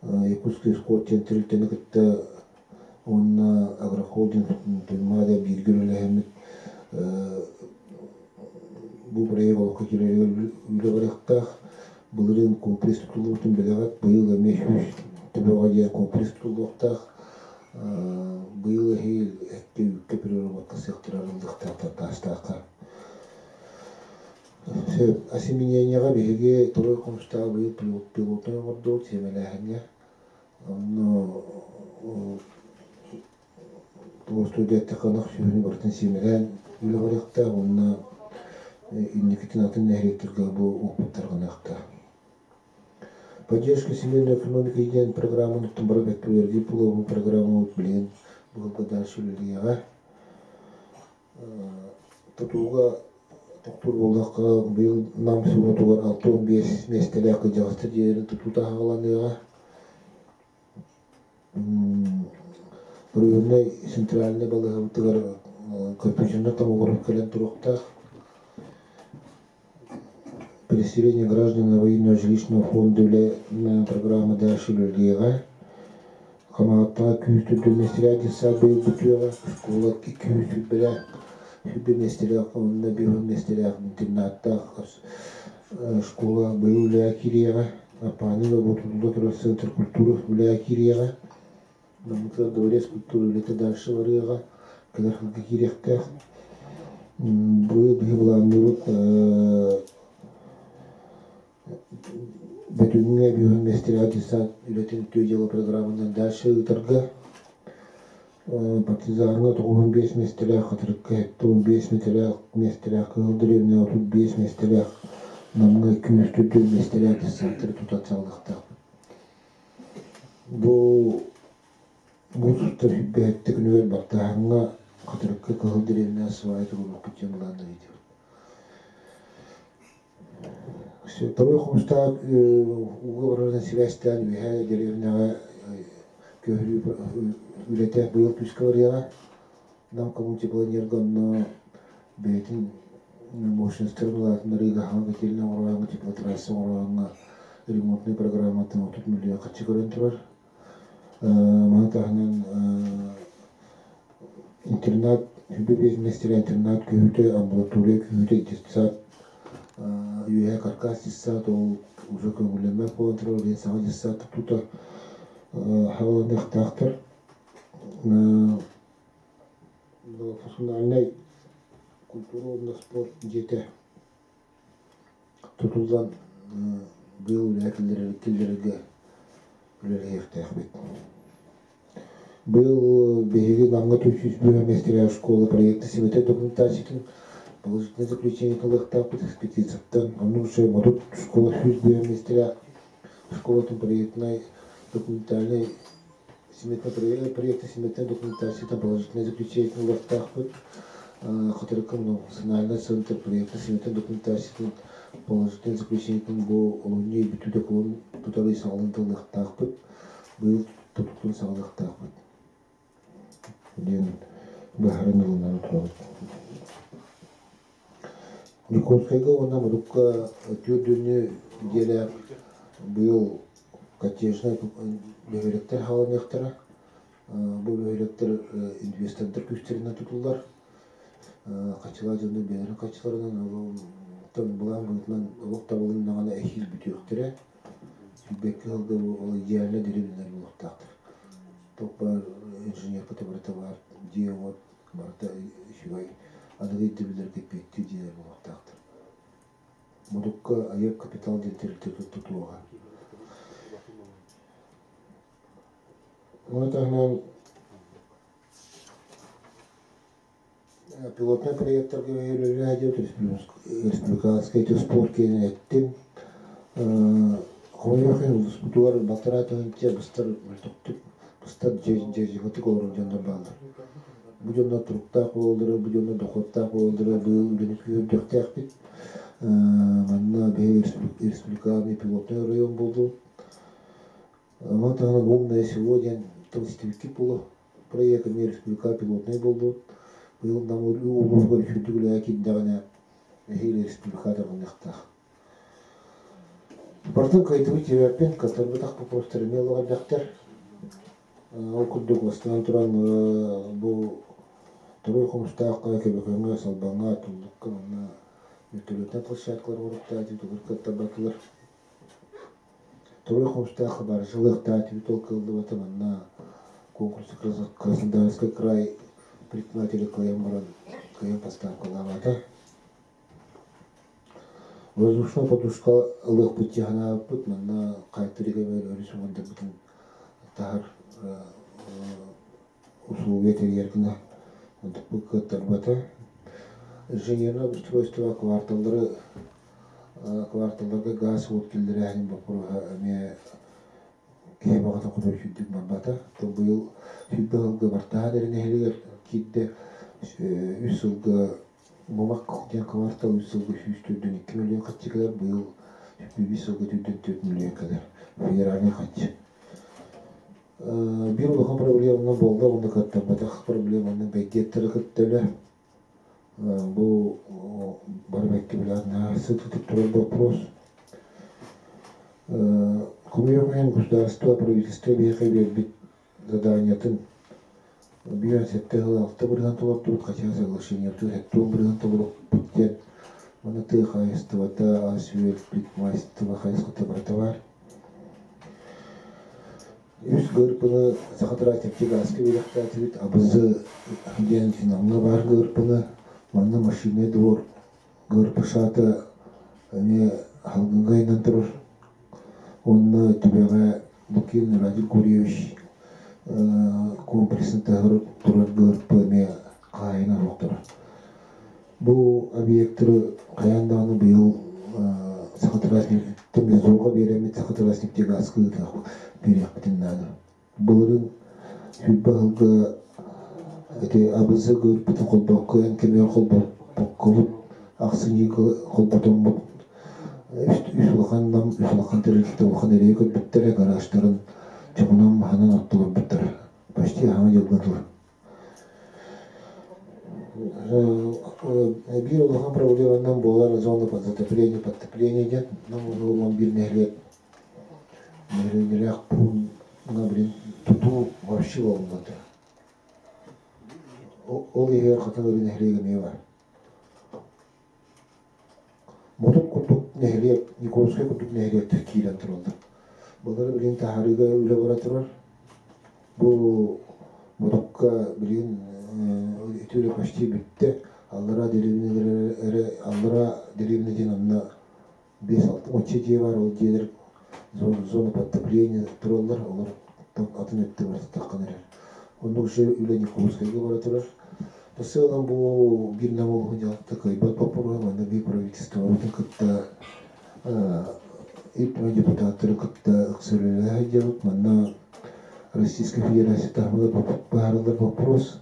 Якутский скот диэн тэрилтэни кытта уонна агрохолдинг Туймаада бииргэ үлэлэһэммит бу проект олоххо киирэригэр үлэ барыахтаах. Былырыын комплекс тутуллубутун билэҕит, быйыл эмиэ 100 төбөҕө диэн комплекс тутуллуохтаах. Быйыл эһиил эккэ-үүккэ переработка сыахтара арыллыахтаахтар Таастаахха. Осеменениеҕа биһиги Торуой Хомустааҕы быйыл пилотнай оҥордубут сиэмэлээһиҥҥэ. Онно студия ынах сүөһүнү барытын сиэмэлээн үлэ барыахтаах уонна инникитин атын нэһилиэктэргэ бу опыт тарҕаныахтаах. Поддержка семейной экономики диэн программаны бары бэккэ бу программабыт билигин быһылга дальше үлэлиэҕэ. Тутууга тохтуур буоллахха, быйыл Нам селотугар 65 миэстэлээх кырдьаҕастар дьиэлэрин тутуута аһаҕаланыаҕа. Районнай центральнай балыыһабытыгар компьютернай томограф кэлэн туруохтаах. Переселение граждан аварийно-жилищного фонда үлэ программа дальше үлэлиэҕэ. Хамаҕаттаҕа күүс түрдүн миэстэлээх детсад быйыл бүтүөҕэ. Школа 200 сүүрбэлээх, 120 миэстэлээх уонна 50 миэстэлээх интернаттаах школа быйыл үлэҕэ киириэҕэ. Аппааныга бу тутулла турар центр культуры үлэҕэ киириэҕэ. Наммытыгар дворец культуры үлэтэ дальше барыаҕа, кэлэр сылга киириэхтээх. Бу биһи былаанныыбыт Бөтүҥҥэ бүгүн миэстэлээх десант үлэтин үтүө дьыала программанан дальше ыытарга Партизаҥҥа 95 миэстэлээх, Хатырыкка 75 миэстэлээх, Кыһыл Дэриэбинэҕэ 35 миэстэлээх, Намҥа 244 миэстэлээх десантары тутан саҕалыахтаахпыт. Бу муус устар сүүрбэһэттэ күнүгэр баттааһыҥҥа Хатырыкка Кыһыл Дэриэбинэҕэ свай туруоруохпут диэн былааннар ыытабыт. Торуй Хомустаах ууга барарынан сибээстээн Үөһээ Дэриэбинэҕэ көһөрүү үлэтэ быйыл күүскэ барыаҕа. Нам коммунтеплоэнерго онно бэйэтин мощностарын улаатыннарыыга хаҥа котельнай оҥорооһуҥҥа, теплотрасса оҥорооһуҥҥа ремонтнай программатын 30 миллион харчы көрөн турар. Маны таһынан интернат, сүбэ биэсинэстэрэ интернат көһүүтэ, амбулатория көһүүтэ, детсад, үөһээ каркас детсад ол уже көҥүллэммэт буолан турар, ол иһин саҥа детсад тутуута хааланыахтаахтар. Многофункциональнай культура уонна спорт дьиэтэ тутуллан быйыл үлэҕэ киллэрэргэ үлэлэһиэхтээхпит. Быйыл биһиги Намҥа 401 миэстэлээх школа проекта симэтэ документациятын положительное заключение ылыахтаахпыт экспертизаттан. Оннук үчүгэй Модут школа 101 миэстэлээх школатын проектнай документальнай сметно проекта сметнай документациятын положительное заключение ылыахтаахпыт. Хатырыкка национальный центр проекта сметнай документациятын положительное заключениетын бу олунньу бүтүү докумуон тутары саҕалан тыллыахтаахпыт. Быйыл тутутун саҕалыахтаахпыт диэн быһааран ылынан турабыт. Дьокуускайга уонна Модукка түөрт дьүннү дьиэлээх быйыл Коттеджнай бөһүөлэктэр хааланыахтара. Бу бөһүөлэктэр инвестордар күүстэринэн тутуллар. Хаччылаах дьоннор бэйэлэрин хаччыларынан былаан быһыытынан олох табылыннаҕына эһиил бүтүөхтэрэ. Сүүрбэккэ сылга ол идеально деревнялар буолуохтаахтар. Туох баар инженерка барыта баар, дьиэ-уот барыта үчүгэй, аныгы ирдэбиллэргэ эппиэттиир дьиэлэр буолуохтаахтар. Модукка айар капитал диэн тэрилтэ тутуоҕа. Ону таһынан пилотнай проекттарга үлэлээдиот республиканскай спорт киэнин эттим. Хомойуох иһин улууспутугар балтараа тыһыынча быстар мөлтөхтүк быстар дьиэ-дьиэтик олорор дьоннор бааллар. Бу дьоннор туруктаах буолаллара, бу дьоннор дохуоттаах буолаллара быйыл үлэни күүһүрдүөхтээхпит. Манна биһиги республиканный пилотный район буоллубут. Ону таһынан «Умное село» диэн тыл истибиккит буолуо. Проект эмиэ республика пилотнай буоллубут. Быйыл Нам улууһугар үчүгдүк үлэҕэ киирдэҕинэ, эһиил республика тарҕаныахтаах. Барытын кыайдыбыт диэбэппин, кыттарбатах вопростар эмиэ олох элбэхтэр. Ол курдук бастаан туран бу Торуй Хомустаахха, Көбөкөҥҥө, Салбаҥҥа, Туллукка манна вертолетнай площадкалар оҥоруохтаах тулар кыаттарбатылар. Торуй Хомустаахха баржалыахтаах ол кыаллыбата манна конкурс Краснодарский край предприниматели кыайан баран кыайан поставкалаабата. Воздушная подушка ылыахпыт дии санаабыппыт, манна хайаттарыгар өрүс уҥуордарбытын таһар усулуобуйа тэрийэр гына онтукпут кыаттарбата. Инженерное обустройство кварталлары кварталларга гаас уот киллэрээһин боппуруоһа эмиэ киһи баҕата хоту сүүрдүк барбата. Быйыл 20 сылга бартаһан эрэ нэһилиэгэр киирдэ, үс сылга Мумах диэн квартал үс сылга 142 миллион харчы кэлэр, быйыл 105 сылга 4 миллион кэлэр. Федеральный харчы. Биир улахан проблеманан буолла, уонна кыаттарбатах проблеманан бэйдиэттэрэ кытта үлэ. Бу бары бэккэ билэҕит наһаа сытытык турар вопрос. Хомойуох иһин государство, правительство биһиэхэ биэрбит заданиетын биир сэттэ сыл алта бырыһыан толордубут, хотя соглашениебытын 70 бырыһыан толорбут диэн манна тыа хаһаайыстыбата, ас-үөл, предпринимательство хайысхата барыта баар. Үс ГРП-ны Саха Нефтегазка үөрэхтээтибит, АБЗ диэн финалга баар ГРП-ны, манна машинный двор ГРП-шата эмиэ салгыҥҥа айанан турар. Уонна түбэҕэ Лукин Радик Гурьевич комплексын таһыгар турар ГРП эмиэ хаайынан оһохторо. Бу объекторы хайаан даҕаны быйыл Сахатранснефтегазга биэрэммит Сахатранснефтегазка биэриэхпитин наада. Былырыын 20 сылга ити АБЗ ГРП-тын холбоокко эн кэмигэр холбоппоккобут ахсынньыга холботоммут үс улахан нам үс улахан тэрилтэ улахан эрэйи көрбүттэрэ гаражтарын чоҕунан маһынан оттолорбуттара почти хаҥа дьылга дылы. Биир улахан проблеманан буолар зона под затопление, подтопление диэн нам улуун биир нэһилиэк нэһилиэнньэлээх пууҥҥа билин тутуу вообще уолунната. Ол иһигэр Хатыл Өрүү нэһилиэгэ эмиэ баар. Мутук курдук нэһилиэк, Никольскай курдук нэһилиэктэр киирэн тураллар. Былыр билигин таһаарыыга үлэ бара турар. Бу мутукка билигин ити үлэ почти бүттэ. Аллараа дэриэбинэлэр эрэ аллараа дэриэбинэ диэн онно биэс-алта уонча дьиэ баар, ол дьиэлэр зона подтопления тураллар, олор атын өттө барытаххын эрэр. Оннук уже үлэ Никольскайга бара турар. В бу биир нам улуһун дьаһалта кыайбат боппуруоһа, манна биир правительствобытын кытта Ил Түмэн депутаттарын кытта ыкса үлэлэһэ сылдьабыт. Манна Российскай Федерация таһымыгар быһаарыллар боппуруос.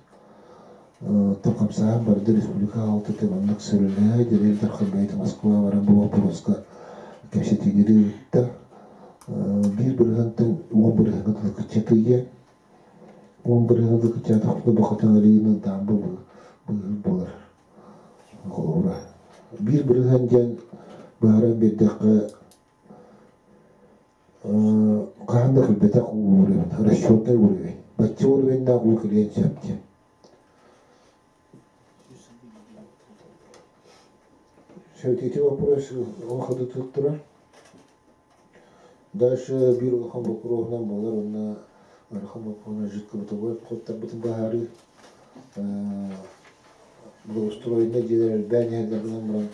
Хамсааһын барда республика аҕалтыта маннык сүрүнэ Дьэриэл Дархан бэйэтэ Москва баран бу боппуруоска кэпсэтиилэри ыытта. 1 бырыһыантан 10 бырыһыаҥҥа дылы кыччатыйа. 10 бырыһыаҥҥа дылы кыччаатахпына бу хатан арыыны даамба быыһыр буолар. Холобура. 1 бырыһыан диэн быһааран биэрдэххэ. Хаһан да кэлбэтэх уу уровень, расчетный уровень. Бачча уровеннаах уу кэлиэн сөп диэн. Сөп вопрос улахан турар. Дальше биир улахан боппуруоһунан буолар уонна ыарахан боппуруоһунан жидкобытовой отходтарбытын быһаарыы. Благоустроеннай дьиэлэр элбээн иһэллэр гынан баран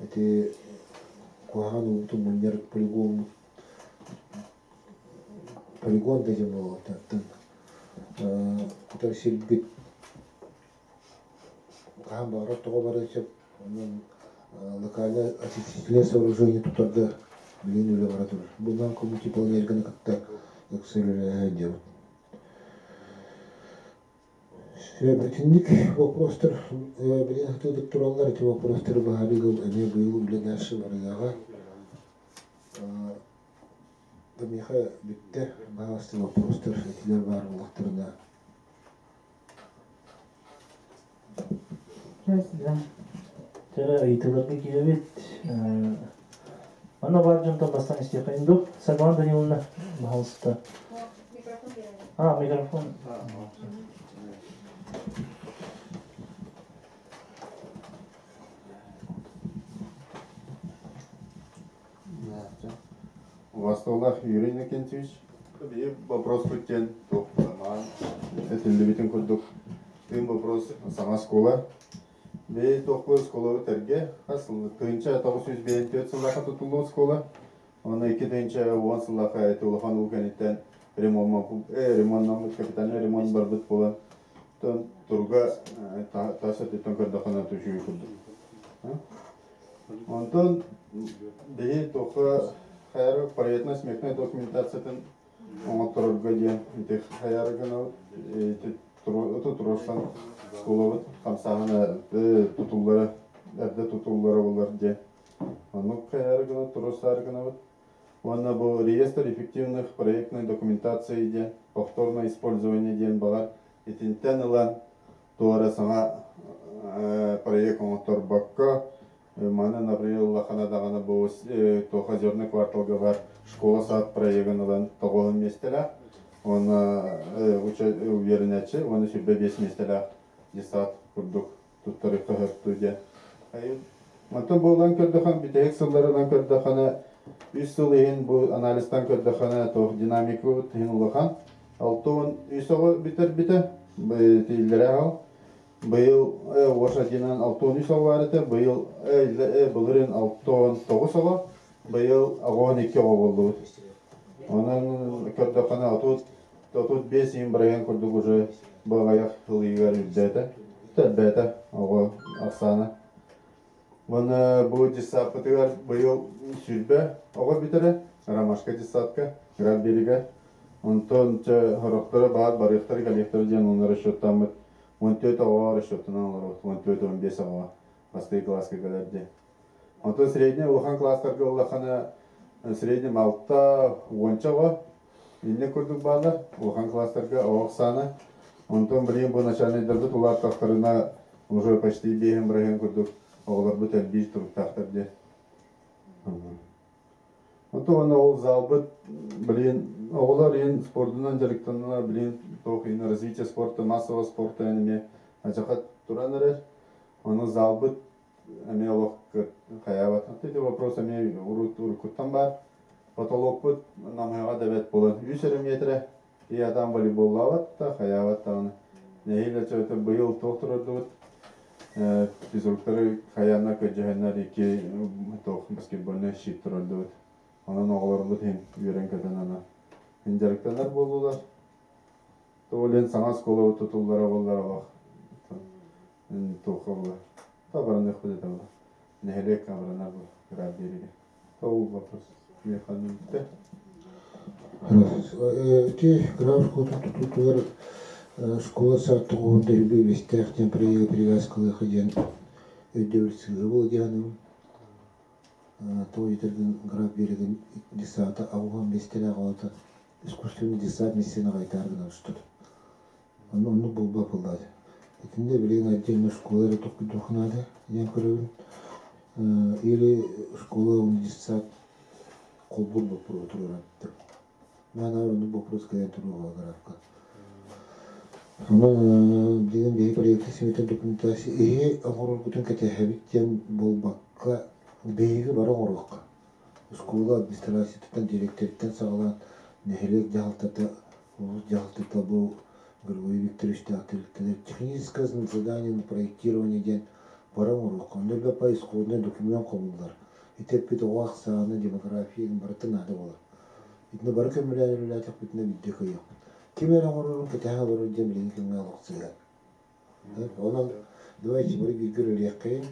ити куһаҕан уубутун мунньар полигон полигон да диэн буолуохтаахтан кутар сирбит хаһан баҕарар тоҕо барыан сөп. Онон локальное очистительное сооружение тутарга билигин үлэ бара турар. Бунан Коммунтеплоэнергоны кытта ыкса үлэлэһэ сылдьабыт. Итинник вопростар билигин сытыытык тураллар. Ити вопростары быһаарыыга эмиэ быйыл үлэ дальше барыаҕа. Миэхэ бүттэ. Баһаалыста вопростар этилэр баар буоллахтарына. Чэ, ыйытыыларга киирэбит. Манна баар дьонтон бастаан истиэххэ дуу. Саргылана Даниловна, пожалуйста. А, микрофон. Убасталлах Юрий Иннокентьевич, биир вопрос диэн туох маан этиллибитин курдук тыын вопрос саҥа школа. Бэйи туохпу школабыт эргэ хас 1954 сыллаха тутуллубут школа. Оны 2010 сыллаха эти улахан уу кэнниттэн ремоннаммыт капитальный ремонт барбыт буолан турга тас өттүттэн көрдөххүнэ түшүү курдук. Онтон биһи туохха хайары проектно-сметнай документациятын оҥотторорго диэн ити хайары гынабыт ити туруорсан школабыт хамсааһына тутуллара эрдэ тутуллара буолар диэн оннук хайары гына туруорсаары гынабыт. Уонна бу реестр эффективных проектной документации диэн повторное использование диэн баҕар итинтэн ылан туора саҥа проект оҥотторбокко маны например улахана даҕаны бу туох озерный кварталга бар школа сад проегын ылан тоҕуһун миэстэлээх уонна үөрэнээччи уонна 25 миэстэлээх детсад курдук туттарыахха сөптүү диэн. Онтон буолан көрдөхөн бүтэһик сылларынан көрдөхөнө үс сыл иһин бу анализтан көрдөхөнө туох динамикабыт иһин улахан 63 оҕо бүтэрбитэ тииллэрэ аҕал быйыл Ош одинан 63 оҕо баар этэ быйыл былырыын 69 оҕо быйыл 12 оҕо буоллубут онон көрдөххүнэ 35 иһин бырайыан курдук уже бу аҕыйах сыл иһигэр үрдээтэ элбээтэ оҕо ахсаана. Уонна бу детсадпытыгар быйыл 20 оҕо бүтэрэ, Ромашка детсадка, Град берега. Онтон чэ сорохторо баар барыахтара кэлиэхтэрэ диэн онно расчеттаммыт 14 оҕо расчеттанан олоробут, 14-15 оҕо бастакы класска кэлэр диэн. Онтон средний улахан класстарга ыллаххына средний алта уонча оҕо инник курдук бааллар улахан класстарга оҕо ахсаана. Онтон билигин бу начальниктарбыт улааттахтарына уже почти биэһин бырыһыан курдук оҕолорбут элбиир туруктаахтар диэн. Онтон уонна ол залбыт билигин оҕолор иһин спордунан дьарыктаналар билигин туох иһин развитие спорта массового спорта эмиэ ачахат туран эрэр. Ону залбыт эмиэ олох хайаабат. Ити вопрос эмиэ урут уруккуттан баар. Потолокпут намыһаҕа да бэрт буолан үс эрэ миэтэрэ и атаан волейболлаабат да хайаабат даҕаны. Нэһиилэ чөтө быйыл туох турардыбыт физруктары хайааннар көрдьөһөннөр икки туох баскетбольнай щит турардыбыт. Онон оҕолорбут иһин үөрэн-көтөн ана дьарыктанар буоллулар. Тоҕо саҥа оскуола тутуллара буоллар олох туохха буолар. Табараныахпыт этэ буолар. Нэһилиэк абыранар буолар кыраат биэригэ. Ол вопрос механизмте. Ити граф школатын тутуутугар школа сад тоҕуһун дөһүгү үбэстээх диэн проегы привязкалыаха диэн өйдөбүл сыыһа буолуо диэханым. Тоҕо диэтэргин граф биэрэгин десата аҕуһан биэстэлээх оҕото искусственный десант миссияны аҕайтаар гынан устар. Онно оннук буолбат буоллаҕа. Итиннэ билигин отдельно школа эрэ толкуйдуохха наада диэн көрөбүн. Или школа уонна детсад холбуур боппуруоһу туруоран. Мана оннук боппуруос кэлэн туруоҕа графка. Онон билигин биһиги проекты симэтэн документация иһи оҥороргутун кэтэһэбит диэн буолбакка, биһиги бары оҥоруохха. Оскуола администрациятыттан, дириэктэриттэн саҕалаан нэһилиэк дьаһалтата, улуус дьаһалтата бу Григорий Викторовичтаах тэрилтэлэр техническое задание на проектирование диэн бары оҥоруохха. Онно элбэх исходный документ хомуллар. Ити эппит оҕо ахсаана, демография барыта наада буолар. Итини бары көмөлөөн үлэлээтэхпитинэ биирдэ кыайыахпыт. Ким эрэ оҥорорун кэтэһэн олорор диэн билиҥҥи кэмҥэ олохсуйар. Онон давайте бары бииргэ үлэлиэххэйиҥ.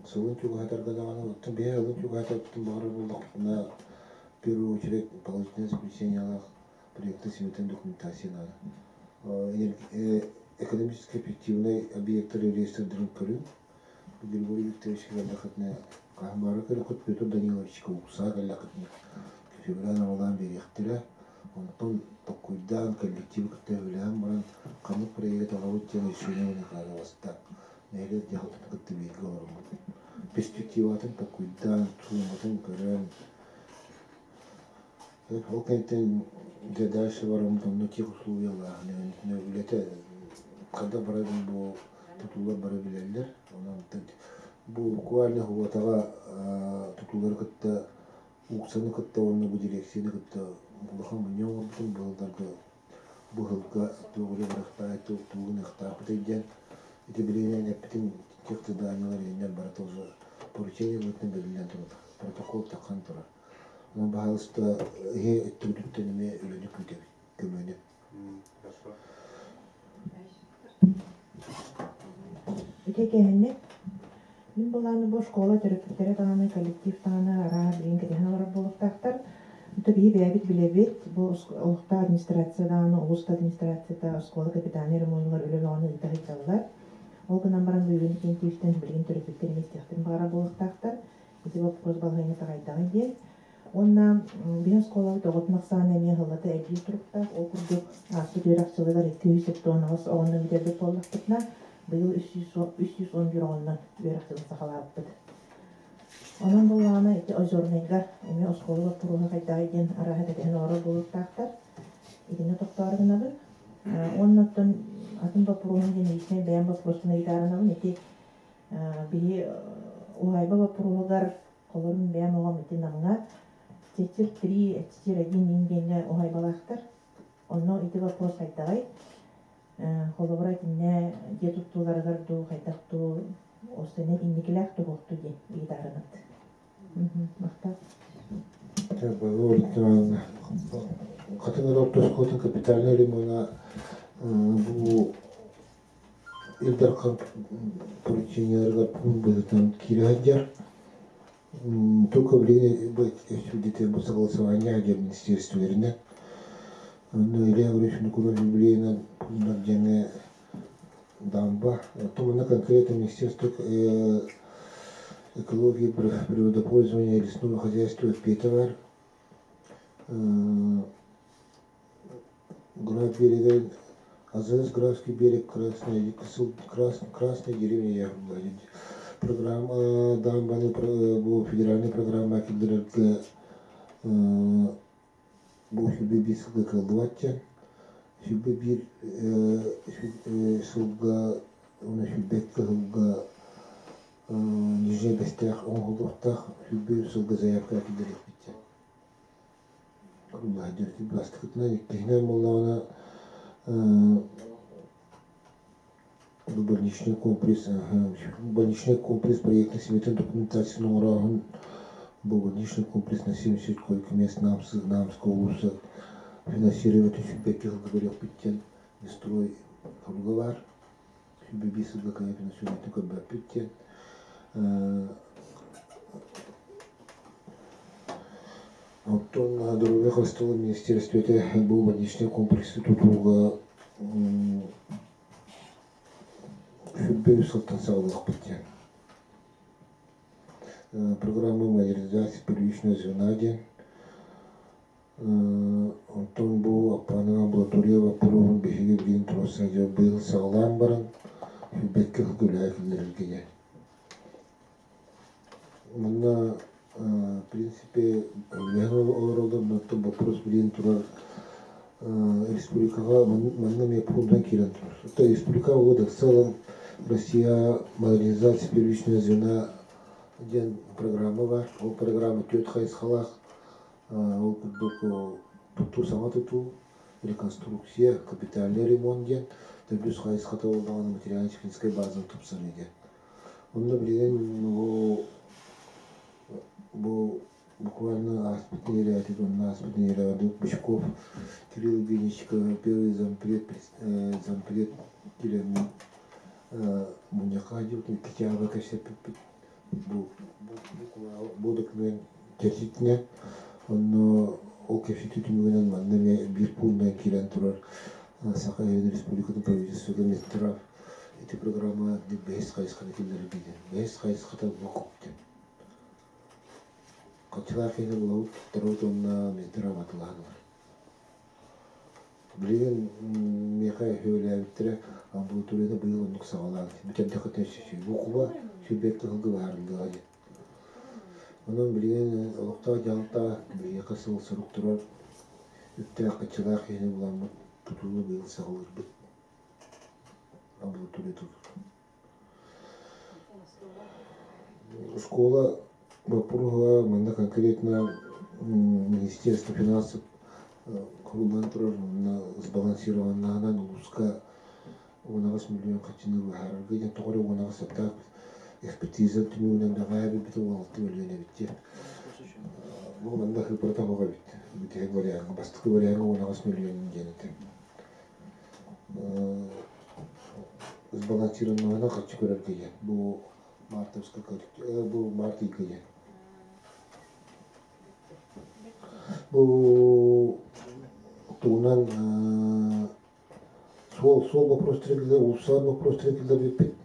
Сылын чугаһатарга даҕаны, оттон биһи сылын чугаһатарбытын баҕарар буоллахпытына, в первую очередь положительное заключениелаах проекты сметын документация наада. Экономически эффективный объектар реестрдарын көрүҥ. Григорий Викторович кэллэххитинэ, хаһан баҕарар көрүөххүт, Петр Даниловичка уксаа кэллэххитинэ, сөбүлээн-абалаан биэриэхтэрэ. Онтон толкуйдаан, коллективы кытта үлэлээн баран, ханнык проегы талабыт диэн решение ылыныахтаах бастаан нэһилиэк дьаһалтатын кытта бииргэ олороммут. Перспективатын толкуйдаан, сууматын көрөн, ол кэнниттэн дьэ дальше бараммыт онно тех условиялааһын үлэтэ хайдах барарын бу тутуулар бары билэллэр. Онон бу буквально уотаҕа тутуулары кытта уксаны кытта уонна бу дирекцияны кытта улахан мунньах оҥорбутум быһылларга быһылга туох үлэ барыахтаах тугу гыныахтаахпытый диэн ити билигин эппитин тех заданиялар иһиннэр барыта уже поручение быһыытынан бэриллэн турар протокол таххан турар. Онон баһаалыста иһи өттүбүтүттэн эмиэ үлэни күүтэбит, көмөнү. Хорошо. Ити кэһинник Мин былааны бу школа төрөппүттэрэ даҕаны, коллектив даҕаны арааһа билигин кэтэһэн олорор буолуохтаахтар. Ото биһи бэйэбит билэбит, бу олохтоох администрация даҕаны, улуус да администрацията, оскуола капитальнай ремонугар үлэ бөҕөнү ыыта сылдьаллар. Ол гынан баран бүгүн киин билигин төрөппүттэр эмиэ истиэхтэрин баҕарар буолуохтаахтар. Ити боппуруос балаһыанньата хайдаҕый диэн. Уонна биһи оскуолабыт оҕотун ахсаана эмиэ сыллата элбиир туруктаах. Ол курдук ааспыт үөрэх сылыгар 278 оҕону бүтэрбит буоллахпытына, быйыл 311 оҕоннон үөрэх сылын саҕалаабыппыт. Онон буоллаҕына ити Озернайга эмиэ оскуола боппуруоһа хайдаҕый диэн арааһа кэтэһэн олорор буолуохтаахтар. Итиннэ тохтоору гынабын. Уонна оттон атын боппуруоһум диэн личнэй бэйэм боппуруоспун ыйытаарынабын. Ити биһи уһаайба боппуруоһугар Холорун бэйэм оҕом ити Намҥа Чечер три, Чечер один иин диэҥҥэ уһаайбалаахтар. Онно ити боппуруос хайдаҕый? Холобура итиннэ дьиэ туттууларыгар дуу, хайдах дуу, остэнэн инникилээх туһуохту диэн ыйытаарынат. Махтал. Хатыҥ Орто капитальный ремона бу Ил Дархан поручениеларыгар пуун быһыытынан киирэ сылдьар. Только билигин бу согласование диэн министерстволарынан онно Илья Григорьевич Николаевич юбилейынан пууннар дьэҥэ дамба. Оттон манна конкретно министерство экологии, природопользования и лесного хозяйства эппиэтэ бар. Граф берегин АЗС Графский берег Красная, Красная деревня программа дамбаны бу федеральный программа киллэрэргэ бу сүбэ биир сылга кыаллыбат сүбэ биир сылга уонна сүүрбэккэ сылга Нижнэй Бэстээх оҥоһуллуохтаах сүүрбэ сылга заявка киллэриэхпит Бастакытынан, иккиһинэн буоллаҕына больничный комплекс больничный комплекс проектной сметын документацияны оҥорооһун бу больничный комплекс на 70 койко-мест Намского улууса финансировать сүүрбэккэ сылга көрүөхпүт диэн строй соруга баар. 105 сылга кыайа финансирование көрбөппүт диэн Оттон Доруобуйа харыстабылын министиэристибэтэ бу больничнай комплексы тутууга 23 сылтан саҕалыахпыт диэн. Программа модернизации первичного звена диэн. Онтон бу Аппаанын амбулатория боппуруоһун биһиги билигин туруорса быйыл саҕалаан баран сүүрбэккэ сылга үлэҕэ киллэрэргэ диэн. Манна В принципе, үлэһэн олороллор, оттон вопрос билин турар республикаҕа манна эмиэ пуунтан киирэн турар. Это республика года в целом Россия модернизация первичного звена диэн программа бар. Ол программа түөрт хайысхалаах. Ол курдук тутуу саҥа тутуу, реконструкция, капитальный ремонт диэн төрдүс хайысхата буоллаҕына материально-техническай базаны тупсарыы диэн. Онно билигин бу буквально ааспыт нэдиэлэҕэ уонна ааспыт нэдиэлэҕэ Бычков Кирилл Евгеньевич первый зампред зампред килэммин мунньахха сылдьыбытым икки чааба кэпсэппиппит бу бу документ чэрчитинэн онно ол кэпсэтии түмүгүнэн манна эмиэ биир пуунунан киирэн турар Саха Республикатын правительствота Минздрав ити программа бэһис хайысханы киллэрбитин бэһис хайысхата выкуп диэн Хаччылаах киһини булабыт, туттарабыт уонна Минздрав атылаһанылар. Билигин миэхэ үһүөлээбиттэрэ амбулаторияны быйыл оннук саҕалаан бүтэрдэххитинэ букуба сүүрбэккэ сылга быһаарыллыаҕа диэн. Онон билигин олохтоох дьаһалта биһиэхэ сыл сорук турар үптээх хаччылаах киһини буламмыт тутууну быйыл саҕалыырбыт амбулатория тутуутун. Школа боппуруоһа манна конкретно Министерство финансов куруллан турар уонна сбалансированнаһынан улууска 18 миллион харчыны быһаарарга диэн тоҕо эрэ 18 саптаах экспертиза түмүгүнэн бэҕэһээ билбит 16 миллион эбит диэн. Бу манна хыпырата оһох эбит. Бүтэһик вариаҥҥа, бастакы вариаҥҥа 18 миллион диэн этэ. Сбалансированнаһына харчы көрөргө диэн. Бу мартовскай бу март ыйга диэн. Бу тугунан суол суол боппуруостара киллэр уулуссалар боппуруостара киллэрбиппит.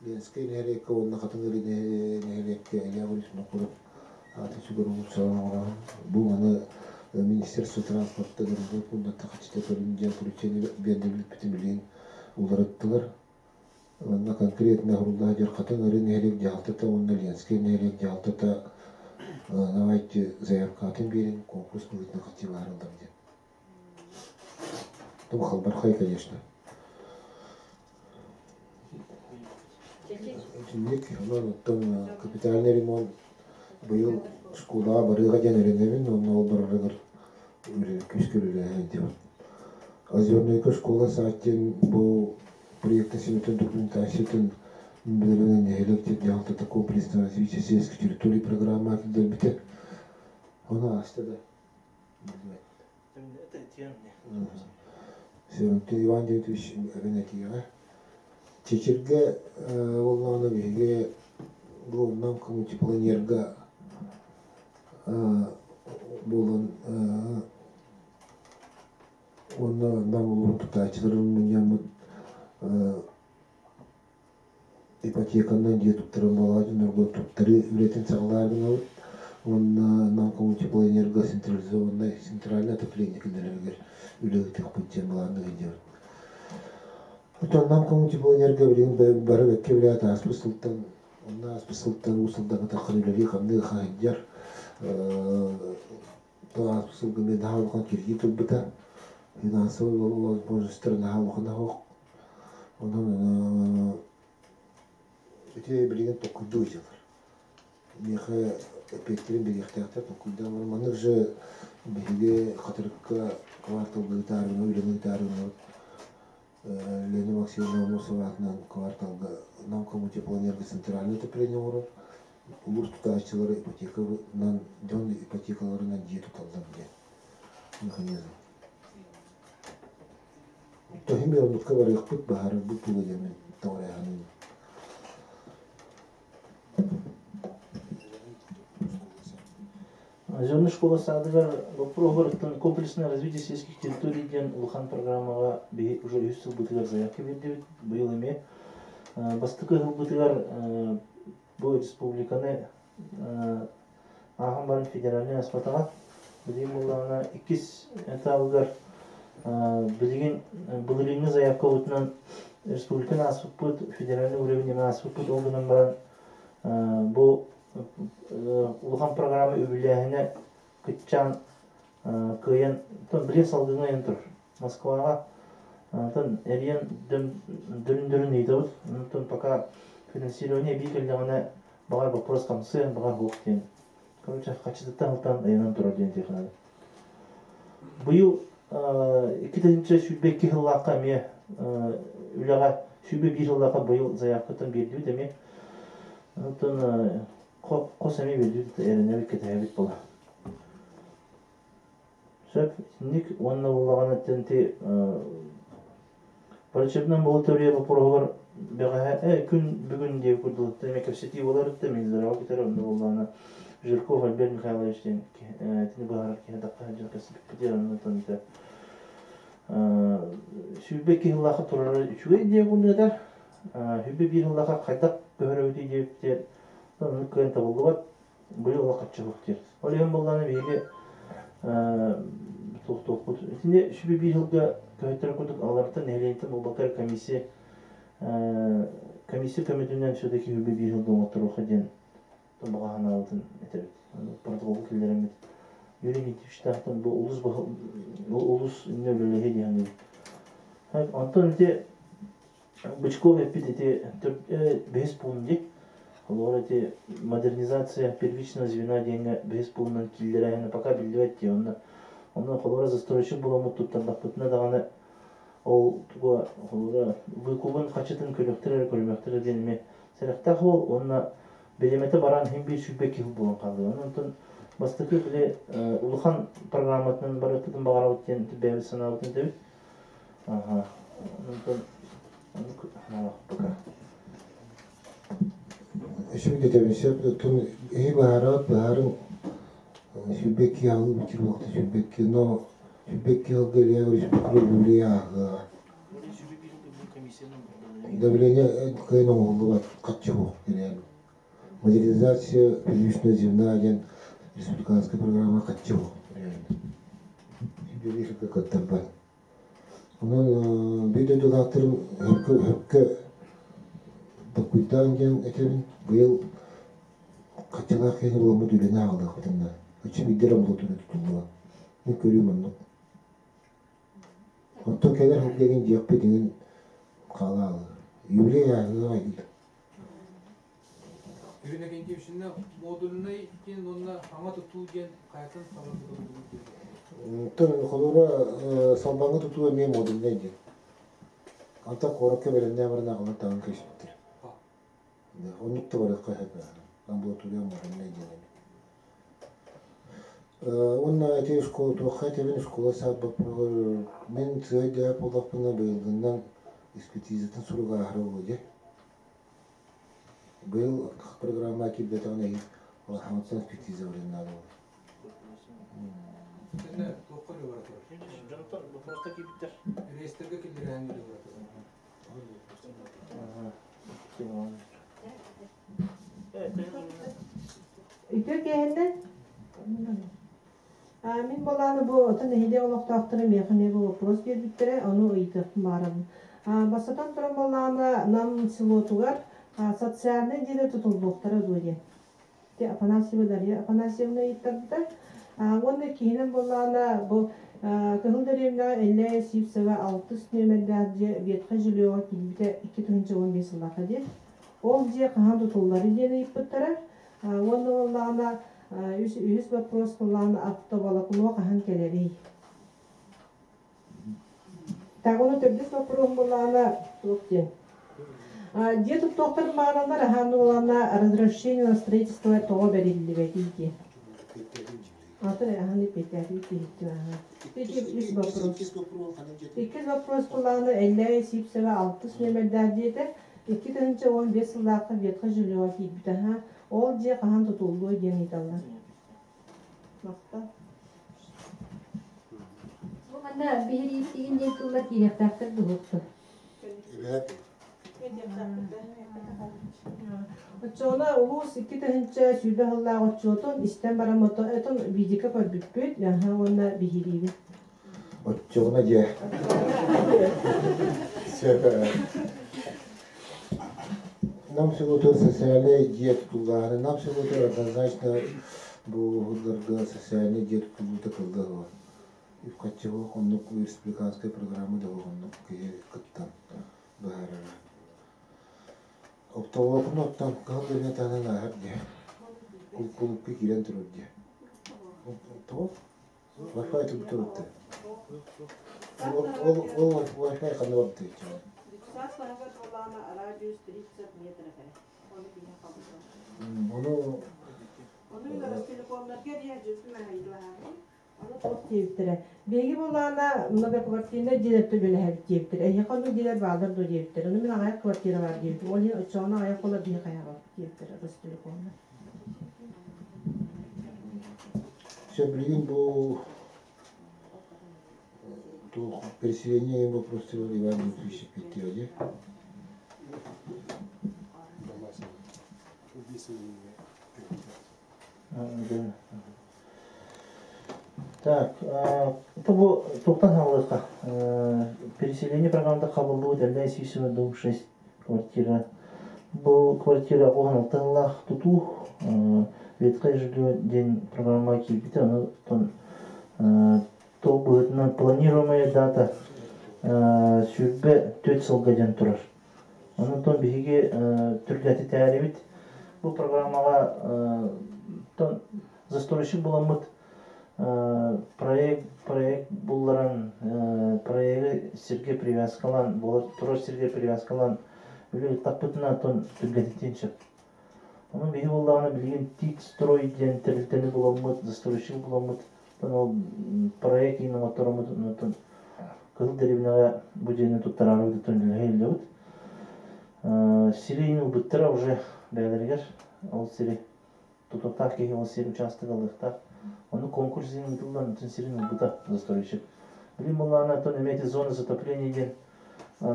Ленскэй нэһилиэккэ уонна Хатыҥ нэһилиэккэ Илья Борисовна курдук ааты сүгэр уулуссалар оҥороһун. Бу маны Министерство транспорта дорогой пундата хаччыта көрүн диэн поручение биэрдибиппитин билигин уларыттылар. Манна конкретно уһулла сылдьар Хатыҥ Арыы нэһилиэк дьаһалтата уонна Ленскэй нэһилиэк дьаһалтата давайте заявкатын биэрин конкурс быһыытынан хаччы быһаарыллар диэн. Ну, халбархай, конечно. Итинник, онон оттон капитальный ремонт быйыл школаҕа барыаҕа диэн эрэнэбин, уонна ол барарыгар күүскэ үлэлэһэн диэбит. Озернайка школа саат диэн бу проекта симэтин документациятын билэринэн нэһилиэк дьаһалтата комплексное развитие сельской территории программа киллэрбитэ. Ону ааста да билбэт. Севентин Иван Дмитриевич эбэн этиэҕэ. Чэчиргэ буоллаҕына биһиги бу Нам мультипланерга буолан уонна Нам улууһун тутааччыларын мунньаммыт ипотеканан дьиэ туттаран буолаҕа дьоннорго туттарыы үлэтин саҕалаары гынабыт уонна Нам коммунтеплоэнерго централизованнай центральное отопление киллэрэригэр үлэ ыытыахпыт диэн былааннык илдьэбит. Оттон Нам коммунтеплоэнерго билигин бары бэккэ билээт ааспыт сылтан онно ааспыт сылтан уу сылдан атаххын үлэлии-хамныы хаһыйдьар ааспыт сылга эмиэ наһаа улахан кредит ылбыта финансовый возможностьтара наһаа улахан оһох Онон ити билигин толкуйдуу сылдьаллар. Миэхэ эппиэттэрин биэриэхтээхтэр толкуйдаан баран маннык же биһиги Хатырыкка кварталга ыытаарына, үлэни ыытаарына Лена Максимовна Аммосова аатынан кварталга Нам коммунтеплоэнерго центральное отопление оҥорор. Улуус тутааччылара ипотеканан дьон ипотекаларынан дьиэ туталлар диэн механизм. Тоһим оннукка барыахпыт баһаарарбыт буолуо диэммин тоҕо Озерный школа саадыгар боппуруоһугар комплексное развитие сельских территорий диэн улахан программаҕа биһи уже үс сылбытыгар заявка биэрдибит. Быйыл эмиэ бастакы ыһылбытыгар бу республиканы ааһан баран федеральнай аспатаҕа. Билигин буоллаҕына иккис этабыгар билигин былырыыҥҥы заявкабытынан республиканы ааспыппыт, федеральный уровень ааспыппыт, ол гынан баран бу Улахан программа үбүлээһинэ кыччаан кыайан билин салгыҥҥа айан турар. Москваҕа онтон эрийэн дөрүн-дөрүн ыйытабыт. Онтон пока финансирование эбии кэллэҕинэ баҕар вопрос хамсыа, баҕар суох диэн. Короче, хачытыттан ылтан ыйанан турар диэн тиэхинэбит. Быйыл 2022 сыллаахха эмиэ үлэҕэ 101 сыллаахха быйыл заявкаттан биэрдибит эмиэ. Оттон хос эмиэ биэрдибит эрэнэбит кэтэһэбит буола. Сөп, итинник уонна буоллаҕына ити врачебнай амбулатория боппуруоһугар бэҕэһээ күн бүгүн диэки курдук эмиэ кэпсэтии буолар этэ Минздрава кытары онно буоллаҕына Жирков Альберт Михайлович диэн итини быһаарар киһи дакка сылдьан кэпсэппиппит оннуттан этэ 22 сыллаахха турара үчүгэй диэ курдук этэр 21 сыллаахха хайдах көһөрөбүтүй диэбиттэр оннук кыайан табыллыбат быйыл олох хаччы диир. Ол иһин буоллаҕына биһиги туохтуохпут. Итини 101 сылга көһөттөр курдук алларыттан нэһилиэнньэттэн буолбакка комиссия комиссия көмөтүнэн все-таки 101 сылга оҥотторуохха диэн баҕа санаабытын этэбит. Протоколга киллэрэммит. Юрий Никитичтаахтан бу улус улус иннэ үлэлэһиэ диэн. Онтон ити Бычков эппит ити бэһис пуун дии. Холобура ити модернизация первичного звена диэҥҥэ бэһис пуунунан киллэрээһинэ пока биллибэт дии. Онно онно холобура застройщик буламмыт туттардахпытына даҕаны ол туга холобура выкубун хачытын көрүөхтэрэ эрэ көрүмүөхтэрэ диэн эмиэ сэрэхтээх уол уонна бириэмэтэ баран иһин биир 22 жыл буолан хаалла. Онон бастакы били улахан программатынан барыахпытын баҕарабыт диэн бэйэбит санаабытын этэбит. Аха. Онтон пока. Өсүм детэбин сөп оттон эһи быһаарабыт быһаарыҥ 22 аҕылыы бүтүр буолта 22 но 22 сылга Илья Егорович Юлия ааҕыаҕа. Давление кыайан оҥоһуллубат хаччы суох реально. Модернизация первичного звена диэн республиканскай программа хаччы суох реально. Биир кыттарбат. Онон биир дойдулаахтарым өһөккө өһөккө толкуйдаан диэн этэбин. Быйыл хаччылаах киһини буламмыт үлэни аҕалыахпытын Ычча биирдэ эрэ амбулатория тутуллуо. Мин көрүүм оннук. Оттон кэлэр сылга игин дьиэхпит иҥин хаалаалы. Юбилей ааһыаҕа диир. Ирина Кентьевична модульнай диэн уонна саҥа тутуу диэн хайатын саҥа тутуу Холобура Салбаҥҥа тутуу эмиэ модульнай диэн. Антон куоракка бэлэмнээн баран аҕалан таҥан кэбиспиттэр. Оннук да барыахха сөп амбулатория модульнай диэн эбит. Уонна ити школа туохха этэбин школа саад боппуруоһугар мин сыа өйдөөх буоллахпына быйылгыннан экспертизатын суруга ааһара буолуо дии. Быйыл программа киирбэтэҕин иһин улаханаттан экспертиза барыан наада буолла. Итиннэ туохха үлэ бара турар? Дьонтон боппуруоска киирбиттэр. Реестргэ киллэрээһин үлэ бара турар. Үтүө киэһэннэн. Мин балааны бу отон нэһилиэк олохтоохторо миэхэ эмиэ бу вопрос биэрбиттэрэ, ону ыйытыахпын баҕарабын. Бастатан туран балаана Нам селотугар социальнай дьиэлэр тутуллуохтара дуо диэн. Ити Афанасьева Дарья Афанасьевна ыйыттарбыта. Уонна иккиһинэн буоллаҕына бу Кыһыл дэриэбинэҕэ Эллэйэ Сивцева алтыс нүөмэрдээх дьиэ ветхай жильеҕа киирбитэ 2015 сыллаахха диэн. Ол дьиэ хаһан тутулларый диэн ыйыппыттара. Уонна буоллаҕына үһүс вопрос буоллаҕына автоволокно хаһан кэлэрий? Так, ону төрдүс боппуруоһум буоллаҕына туох диэн. Дьиэ туттуохтарын баҕараллар аһаан буоллаҕына разрешение на строительство тоҕо бэриллибэтий диэн. Атын аһан эппиэттээтибит киһиттим аһа. Ити үс вопрос. Иккис вопрос буоллаҕына Эллээй Сивцева алтыс нүөмэрдээх дьиэтэ 2015 сыллаахха ветхай жильеҕа киирбит аһа. Ол дьиэ хаһан тутуллуой диэн ыйыталлар. Махтал. Бу манна биһириибит диэн тыллар киириэхтээхтэр дуһуохтар. Оччоҕуна улуус 2020 сыллаах отчуотун истэн баран отон видеока көрбүппүт уонна биһириибит. Оччоҕуна дьэ. Нам селотугар социальнай дьиэ тутуллааһына Нам селотугар однозначно бу уһулларга социальнай дьиэ тутуллуута кылгас үп-харчы оннук республиканскай программа да оннук киһи кыттан быһаарара. Оптоволокно оттон кыһыл дырыҥа таһынан ааһар дии. Кулуупка киирэн турар дии. Тоҕо? Wi-Fi турбут Ол ол ол Wi-Fi ханна барбытай? Ону Ону диэбиттэрэ. Биһиги буоллаҕына многоквартирнай дьиэлэртэн үлэлэһэбит диэбиттэрэ. Эһиэхэ оннук дьиэлэр бааллар дуо диэбиттэрэ. Ону мин аҕыйах квартира баар диэбитим. Ол иһин оччоҕуна аҕыйах буолар биһи хайаабаппыт диэбиттэрэ Ростелекомҥа. Все, билигин бу туох переселение вопростары Иван Дмитриевич эппиэттиэҕэ. Так, это бу туохтан хаалыахха? Переселение программата хабыллыбыт Эллэй Сивцева, дом 6, квартира. Бу квартира 16 тыллаах тутуу ветхое жилье диэн программа киирбитэ. Онон то быһыытынан планируемая дата 24 сылга диэн турар. Онон биһиги түргэтитээрибит бу программаҕа застройщик буламмыт проект проект булларан проегы сиргэ привязкалаан буолар турар сиргэ привязкалаан үлэ ыыттахпытына оттон түргэтитиэн сөп. Онон биһи буоллаҕына билигин ТИК строй диэн тэрилтэни буламмыт, застройщик буламмыт, оттон ол проект иин оҥоттороммут, онтон Кыһыл дэриэбинэҕэ бу дьиэни туттараарыбыт оттон үлэһэ иһиллэбит. Сири иин ылбыттара уже бэйэлэригэр ол сири тутуохтаах киһи ол сир учаастак ылыахтаах. Ону конкурс иһин ыытыллан бүтүн сирин ылбыта застройщик. Билим буоллаҕына оттон эмиэ ити зона затопления диэн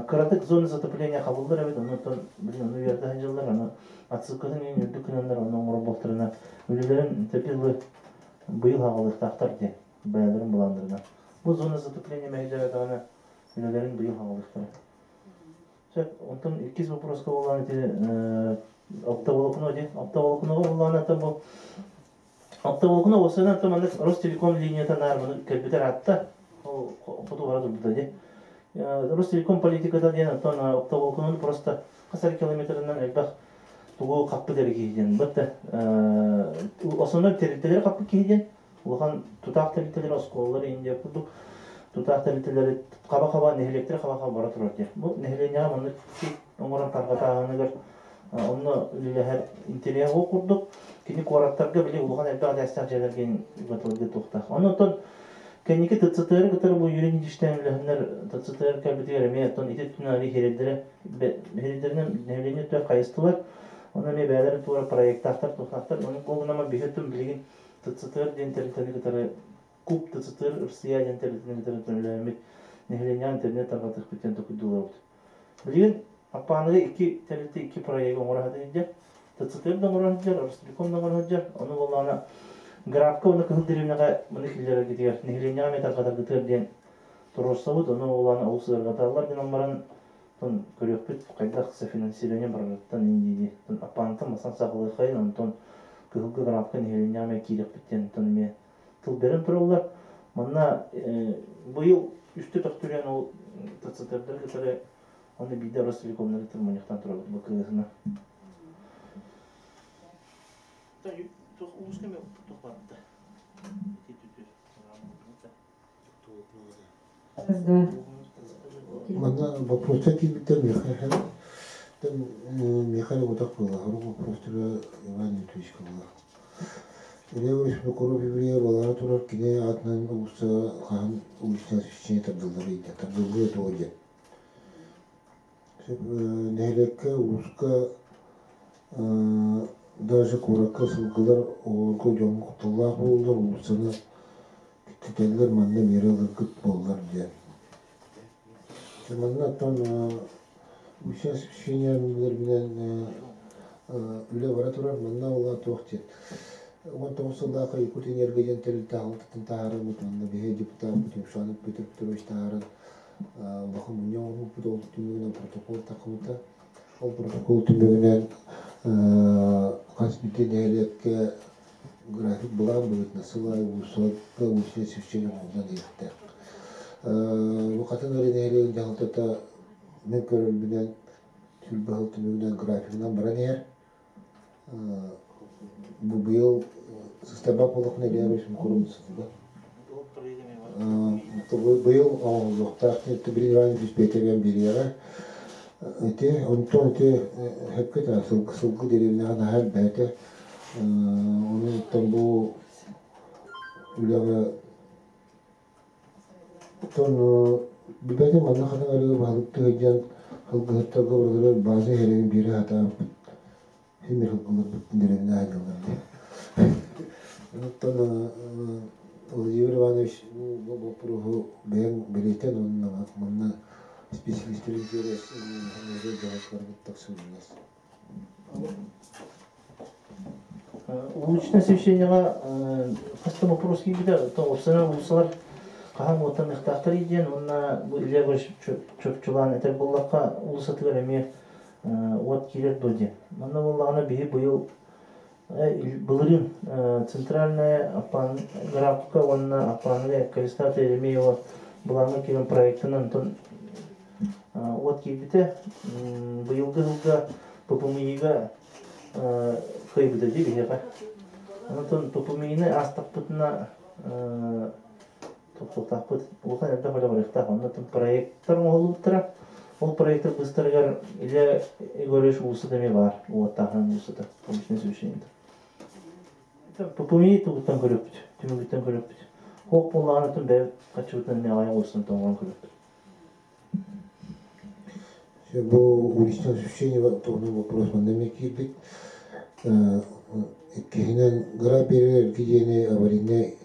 кыратык зона затопления хабыллар эбит, ону оттон билин ону үөрдэ сылдьаллар, ону отсылкатын иһин үрдүк гынаннар ону оҥорор буолтарына үлэлэрин тэпи быйыл хаҕалыахтаахтар диэн бэйэлэрин былааннарынан. Бу зона затопления мэһэйдээбэтэҕинэ үлэлэрин быйыл хаҕалыахтара. Сөп, онтон иккис вопроска буоллаҕына ити оптоволокно дии. Оптоволокноҕа буоллаҕына оттон бу оптоволокно уопсайынан оттон маннык Ростелеком линията наар маны кэлбитэ ыраатта. Ол хоту бара турбута дии. Ростелеком политиката диэн оттон оптоволокнону просто хас эрэ километрынан элбэх тугу хаппыт эрэ киһи диэн. Бытта основной тэрилтэлэри хаппыт киһи диэн улахан тутаах тэрилтэлэр оскуолалар Индия курдук тутаах тэрилтэлэри хаба-хаба нэһилиэктэри хаба-хаба бара турар диэн. Бу нэһилиэнньэҕэ маннык оҥорон тарҕатааһыныгар онно үлэлэһэр интэриэһэ ол курдук кини куораттарга били улахан элбэх этээстээх дьиэлэргэ ыытыллыы туохтаах. Онон кэнники ТЦТР кытары бу Юрий Никитичтээн үлэһиннэр ТЦТР кэлбитигэр эмиэ оттон ити өттүнэн арый хирэйдэрэ хирэйдэринэн нэһилиэнньэ өттүгэр хайыстылар. Онно эмиэ бэйэлэрин туора проектаахтар, туохтаахтар. Ону буолунама биһи өттүн билигин ТЦТР диэн тэрилтэни кытары Куб ТЦТР Россия диэн тэрилтэни кытары үлэлэммит нэһилиэнньэҕэ интернет тарҕатыахпыт диэн толкуйдууларбыт. Билигин Аппааныга икки тэрилтэ икки проегы оҥоро сылдьар. ТЦТР да оҥоро сылдьар, Ростелеком да оҥоро сылдьар. Ону буоллаҕына Грабка уонна Кыһыл дэриэбинэҕэ маны киллэрэргитигэр нэһилиэнньэҕэ эмиэ тарҕатаргытыгар диэн туруорсабыт. Ону буоллаҕына олус ыарырҕаталлар гынан баран оттон көрүөхпүт хайдах софинансирование барарыттан дии дии. Аппаанытан масан саҕалыаххайын, онтон Кыһылга Грабка нэһилиэнньэҕэ эмиэ киириэхпит диэн онтон эмиэ тыл берэн тураллар. Манна быйыл үстэ төхтүрүйэн ол ТЦТРдары кытары уонна биирдэ Ростелекомнары кытары мунньахтаан турабыт бу кыһына. Улууска эмэ туох барда? Манна вопростар киирбиттэр Михаил Михаил Утах буолла, хорук вопростара Иван Дмитриевич буолла. Илья Борисович Прокуров еврейа балаара турар кини аатынан уулусса хаһан уличное освещение тардыллар ыйда, тардыллыа дуо диэн. Нэһилиэккэ, улууска даже куоракка сылгылар оҕолорго дьоҥҥо кутталлаах буоллар уулуссаны киттитэллэр манна миэрэ ыларгыт буоллар диэн. Манна оттон уличное освещение билэрбинэн үлэ бара турар манна ула туох диэн 19 сыллаахха Якутэнерго диэн тэрилтэ аҕалтытын таһаарабыт манна биһиги депутаппыт Юмшанов Петр Петрович таһааран улахан мунньах оҥорбуппут ол түмүгүнэн протокол таххыбыта. Ол протокол түмүгүнэн хас биирдии нэһилиэккэ график былаан быһыытынан сыл аайы уулуссаларга уличное освещение оҥоһуллан иһиэхтээх. Бу Хатыҥ Арыы нэһилиэгин дьаһалтата мин көрөрбүнэн сүүрбэ сыл түмүгүнэн графигынан баран иһэр. Бу быйыл сыстарбат буоллахпына Илья курум сытыга. Быйыл оҥоһуллуохтаах Билин Иванович бэйэтэ биэриэҕэ. Ити онтон ити сөпкө этэ сылгы дэриэбинэҕэ наһаа элбээтэ. Онон бу үлэҕэ оттон билбэтим манна ханан арыы баһылыктыы сылдьан сылгыһыттарга барыларыгар бааза иһэригин биэрэ сатаабыппыт. Син биир сылгыларбыт дэриэбинэ сылдьаллар дии. Оттон Владимир Иванович бу боппуруоһу бэйэҥ бэлиэтэн уонна манна специалистэрин тиэрэ дьаһалларгыт тахсыбыннар. Улучшенное освещениеҕа хас да боппуруос киирбитэ. Оттон уопсайынан уулуссалар хаһан уоттаныахтаахтарый диэн уонна бу Илья Егорович чопчулаан этэр буоллахха, уулуссатыгар эмиэ уот киирэр дуо диэн. Манна буоллаҕына биһи быйыл былырыын центральная графика уонна Аппааныга Калистата Еремеева былааҥҥа киирэн проектынан онтон уот киирбитэ. Быйылгы сылга ППМИ-га кыайбыта дии биһиэхэ. Онтон ППМИ-ны аастахпытына тохтуохтаахпыт. Улахан элбэх үлэ барыахтаах. Онно проекттар оҥоһуллубуттара. Ол проекттар быстарыгар Илья Егорович уулуссата эмиэ баар. Уоттааһын уулуссата. Уличное освещение. ППМИ тугуттан көрүөхпүт, түмүгүттэн көрүөхпүт. Хуох буоллаҕына бэйэбит хаччыбытынан эмиэ аҕыйах уулуссаны тоҥорон көрүөхпүт. Бу уличное освещение туһунан вопрос манна эмиэ киирбит. Иккиһинэн, гра биэрэр эрги диэни аварийнай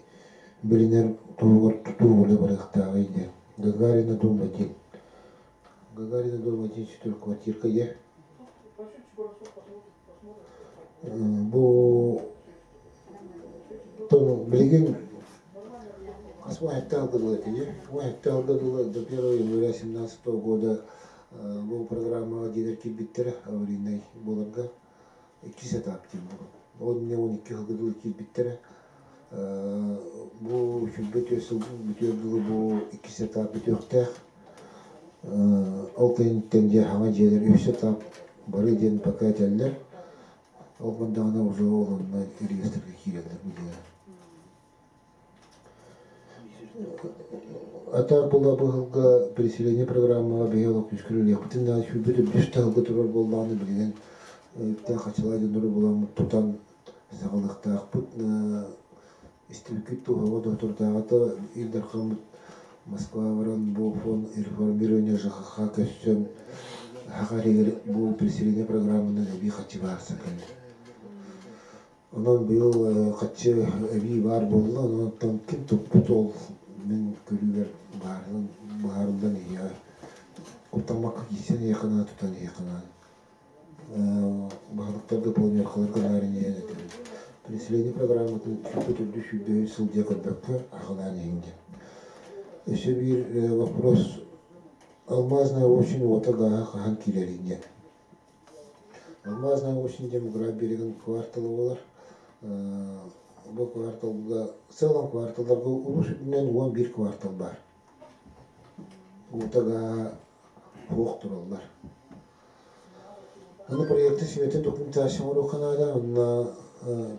билинэр туһугар тутуу үлэ барыахтааҕый диэн. Гагарина дом один. Гагарина дом один четырехквартирка е. Бу билигин хас уон дылы этиги уон дылы до 1 января 17 года бу программаҕа дьиэлэр киирбиттэрэ аварийнай буоларга иккис этап диэн буолар. Он 12 сылга дылы киирбиттэрэ. Бу 24 сыл бүтүөр дылы бу иккис этап бүтүөхтээх. Ол кэнниттэн дьэ хаҥа дьиэлэр үс этап бары диэн пока этэллэр. Ол бардаҕына уже ол онно реестргэ киирэллэр бу дьиэлэр. Ата була быһылга переселение программаҕа биһи олох күүскэ үлэлиэхпитин наада сүүрбэт үрдүс таһылга турар буоллаҕына билигин үптээх хачылаа дьоннору буламмыт тутан саҕалыахтаахпыт. Истибиккит туһаҕа доторутааҕыта Ил Дархаммыт Москва баран бу фонд реформирования ЖХХ көссөн Саха иһигэр бу переселение программанан эбии хаччы баарсан кэллэ. Онон быйыл хаччы эбии баар буолла, онон ким туппут ол мин көрүүбэр баарынан быһаарыллан иһиэҕэ. Куттаммакка киирсэн иһиэххэ наада, тутан иһиэххэ наада. Баһылыктарга планеркаларга наар иҥэрэн этэбин. Переселение программатын сүүрбэ төрдүс сүүрбэ үс сыл дьэ көрбөккө аҕалаан иһиҥ диэн. Өссө биир вопрос Алмазная осень уота гааһа хаһан киирэрий диэн. Алмазная осень диэн Граф берегин квартала буолар. Бу кварталга, в целом кварталларга улуус үрдүнэн 11 квартал баар. Уота гааһа суох тураллар. Аны проекты сметин документация оҥоруохха наада, онно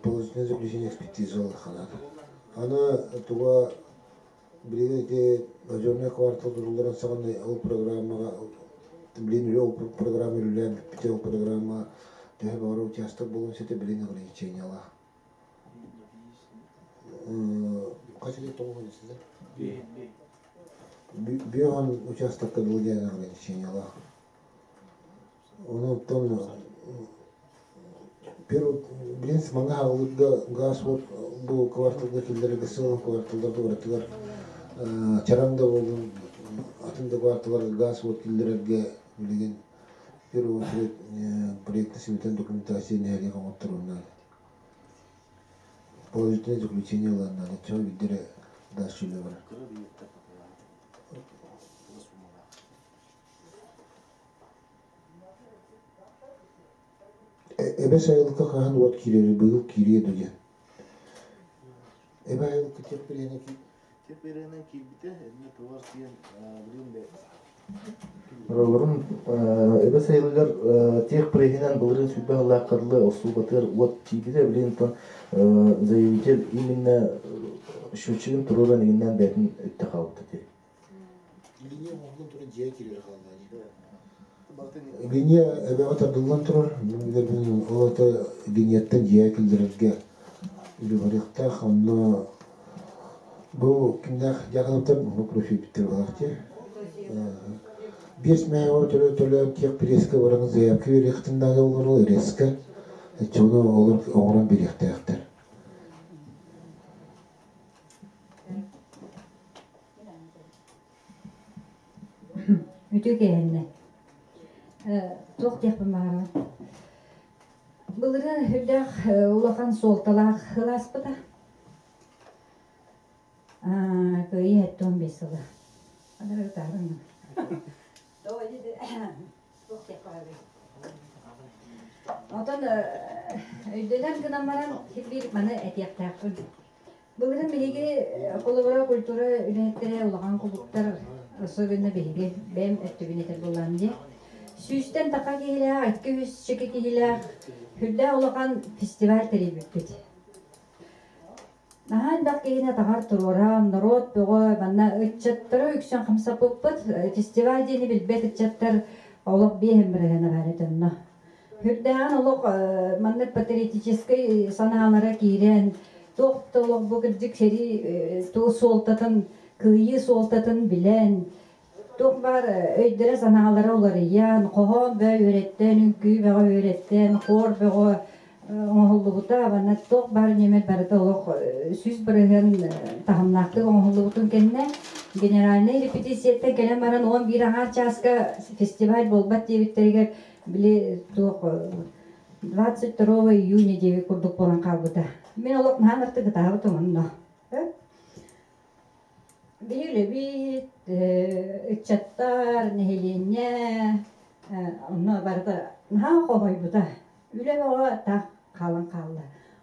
положительное заключение экспертиза ылыахха наада. Аны туга билигин ити озерный квартал тутулларын саҕана ол программаҕа билигин үлэ ол программа үлэлээн бүппүтэ ол программа төһө баҕарар учаастак буолуон сөп билигин ограничениелаах. Хас илии тоҕус Бүөҕүн учаастакка дылы диэн ограничениелаах. Онон билин манна хаалларга гаас уот бу кварталга киллэрэргэ сыалан кварталларга барытыгар чараҥ да буоллун атын да кварталларга гаас уот киллэрэргэ билигин в первую очередь проектно-сметная документация нэһилиэк оҥотторунна положительное заключение ылан наада чоо биирдэрэ дальше үлэ барар. Эбэ сайылыкка хаһан уот киирэрий, быйыл киириэ дуо диэн. Эбэ айылыкка тех бириэнэ Тех бириэнэ киирбитэ, эмиэ товар тиийэн билигин Роллорун эбэ сайылыгар тех преһинэн былырыын сүүрбэ сыллаахха дылы остуолбатыгар уот тиийбитэ. Билигин оттон заявитель именно счетчигын туруоран игиннээн бэйэтин өттө хаалбыта дии. Линия оҥоһуллан туран дьиэ киирэр хаалла дии. Линия эбэҕэ тардыллан турар. Ол ата линияттан дьиэ киллэрэргэ үлэ барыахтаах. Онно бу кимнээх дьаакыныптар бу профилбиттэр буолаах дии. Биэс мэһэҕэ төлө төлөөн тех преска баран заявка биэриэхтин наада олорор резко. Чону олор оҥорон биэриэхтээхтэр. Үтүө киэһэннэ. Туох диэхпин баҕарабын. Былырыын үрдээх улахан суолталаах ылааспыта. Кыайыы 75 сыла. Адарытаарым. Туох диэх баҕарабый? Отон өйдөнөн гынан баран биир маны этиэхтээхпин. Былырын биһиги холобура культура үлэһиттэрэ улахан кулууптар, особенно биһиги бэйэм өттүбүн этэр буоллаҕым дии. Сүүстэн таха киһилээх, 200 чеки киһилээх сүрдээх улахан фестиваль тэрийбиппит. Наһаа элбэх киһини атаҕар туруоран, норуот бөҕө, манна ыччаттары үксүн хамсаппыппыт. Фестиваль диэни билбэт ыччаттар олох биэһин бырыһыана баар этэ онно. Үрдээҕин олох маннык патриотическай санаалара киирэн, туох да олох бу кырдьык сэрии суолтатын, кыайыы суолтатын билэн, туох баар өйдөрө-санаалара уларыйан, хоһоон бөҕө үөрэттэн, үҥкүү бөҕө үөрэттэн, хор бөҕө оҥоһуллубута, манна туох баар ньүмэр барыта олох 100% таһымнаахтык оҥоһуллубутун кэннэ генеральнай репетицияттан кэлэн баран 11 аҥаар чааска фестиваль буолбат диэбиттэригэр били туох 22 июня диэбит курдук буолан хаалбыта. Мин олох наһаа артык ытаабытым онно. Биһи үлэбит, ыччаттар, нэһилиэнньэ онно барыта наһаа хомойбута. Үлэ бөҕө таах хаалан хаалла.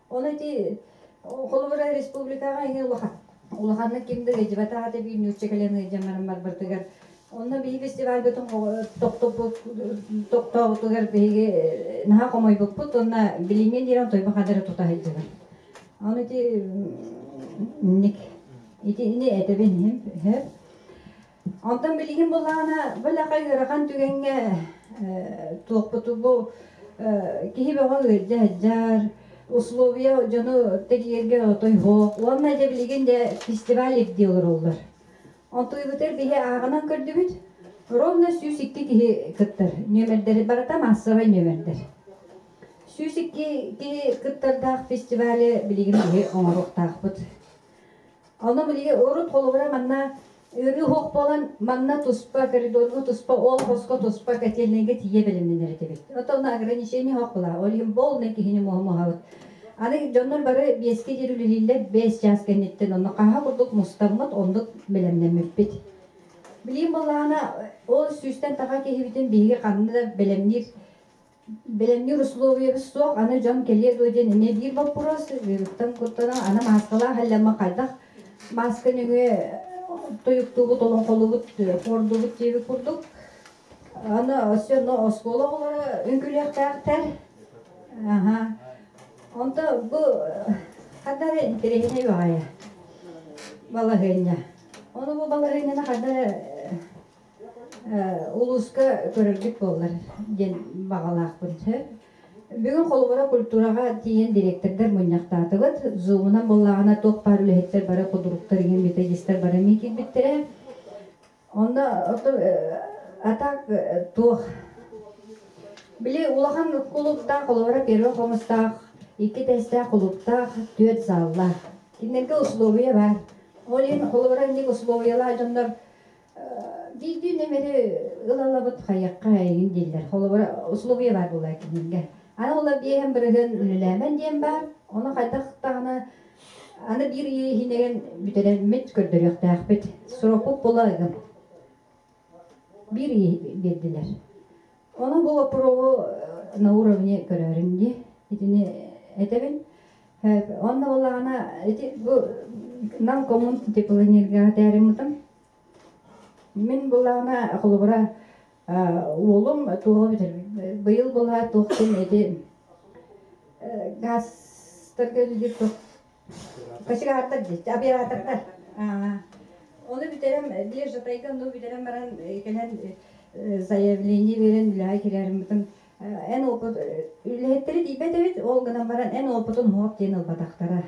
Ону ити холобура республикаҕа иһин улахан улаханнык ким да ыалдьыбатах этэ биир нуучча кэлэн ыалдьан баран барбытыгар онно биһи фестивальбытын тохтообутугар биһиги наһаа хомойбуппут уонна билиҥҥи диэн тойбо хадары тута сылдьабын. Ону ити ник итини этэбин иһим Онтон билигин булаана бу лаха ыарахан түгэҥҥэ туохпуту бу киһи бөҕө ыалдьа сылдьар, условия дьону тэрийэргэ отой суох. Уонна дьэ билигин дьэ фестиваль ирдии олороллор. Онтуйбутугар биһи ааҕынан көрдүбүт, ровно 102 киһи кыттар. Нүөмэрдэри барыта маассабай нүөмэрдэр. 102 киһи кыттардаах фестивали билигин биһи оҥоруохтаахпыт. Ону билигин урут холобура манна ыарыы суох буолан манна туспа коридорга туспа ол хоско туспа котельнайга тиийэ бэлэмнэнэр этибит. Оттон ограничение суох буолаа. Ол иһин полный киһини муоһа-муоһабыт. Аны дьоннор бары биэскэ диэри үлэлииллэр, 5 чаас кэнниттэн онно хаһа курдук мустаммыт, оннук бэлэмнэммиппит. Билигин буоллаҕына ол сүүстэн таха киһибитин биһиги ханна да бэлэмниир бэлэмниир условиябыт суох, аны дьон кэлиэ дуо диэн эмиэ биир боппуруос, ыарыыттан куттанан, аны мааскалаах һэллэммэ хайдах мааска нөҥүө тойуктуубут, олоҥхолуубут, хуордуубут диэбит курдук. Аны өссө онно оскуола оҕолоро үҥкүүлүөхтээхтэр. Аха. Онто бу ханна эрэ интэриэһинэй баҕайы балаһыанньа. Ону бу балаһыанньаны ханна эрэ улууска көрөргүт буоллар диэн баҕалаахпын. Бүгүн холобура культураҕа тиийэн дириэктэрдэр мунньахтаатыбыт. Зумунан буоллаҕына туох баар үлэһиттэр бары худруктар иҥин методистар бары эмиэ киирбиттэрэ. Онно а так туох били улахан кулууптаах холобура первый хомустаах икки тэстээх кулууптаах түөрт заллаах. Кинилэргэ условия баар. Ол иһин холобура инник условиялаах дьоннор Биирдии нөмэри ылалабыт хайыахха эйигин дииллэр. Холобура, условия баар буолар кинилэргэ. Аны ол 5% үлэлээмэн диэн баар. Ону хайдах даҕаны аны биир ый иһинэн бүтэрэммит көрдөрүөхтээхпит. Срокпут була ыгым. Биир ый биэрдилэр. Ону бу боппуруоһу на уровне көрөрүн ди. Итини этэбин. Онно боллаҕына ити бу нам коммун теплоэнергияҕа тээриммытым. Мин буллаҕына холобура уолум туоҕа бүтэр. Быйыл булаа туохтун ити газтарга үлэлиир туох кочегардар дии, оператордар. Ону бүтэрэн, биир жатайга ону бүтэрэн баран кэлэн заявление берен үлэҕэ киирэрим эн опыт үлэһиттэри тиийбэт эбит, ол гынан баран эн опытын хуох диэн ылбатахтара.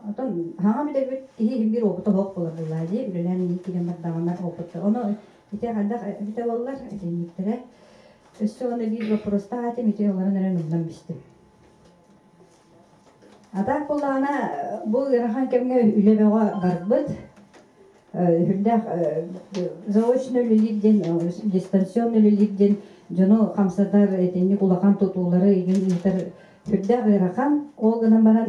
Отон хаҥа бүтэрбит киһи биир опыта хуох буолар буоллаа дии, үлэлээн иһин киирэн бардаҕына опыт. Ону ити хайдах бүтэ буоллар, итинниктэрэ. Өссө оны биир вопростаах этим, ити олорон эрэн умнан бистим. А так буоллаҕына, бу ыарахан кэмҥэ үлэ бөҕө барбыт. Үрдээх заочно үлэлиир диэн, дистанционно үлэлиир диэн дьону хамсатар, итинник улахан тутуулары игин ыытар үрдээх ыарахан. Ол гынан баран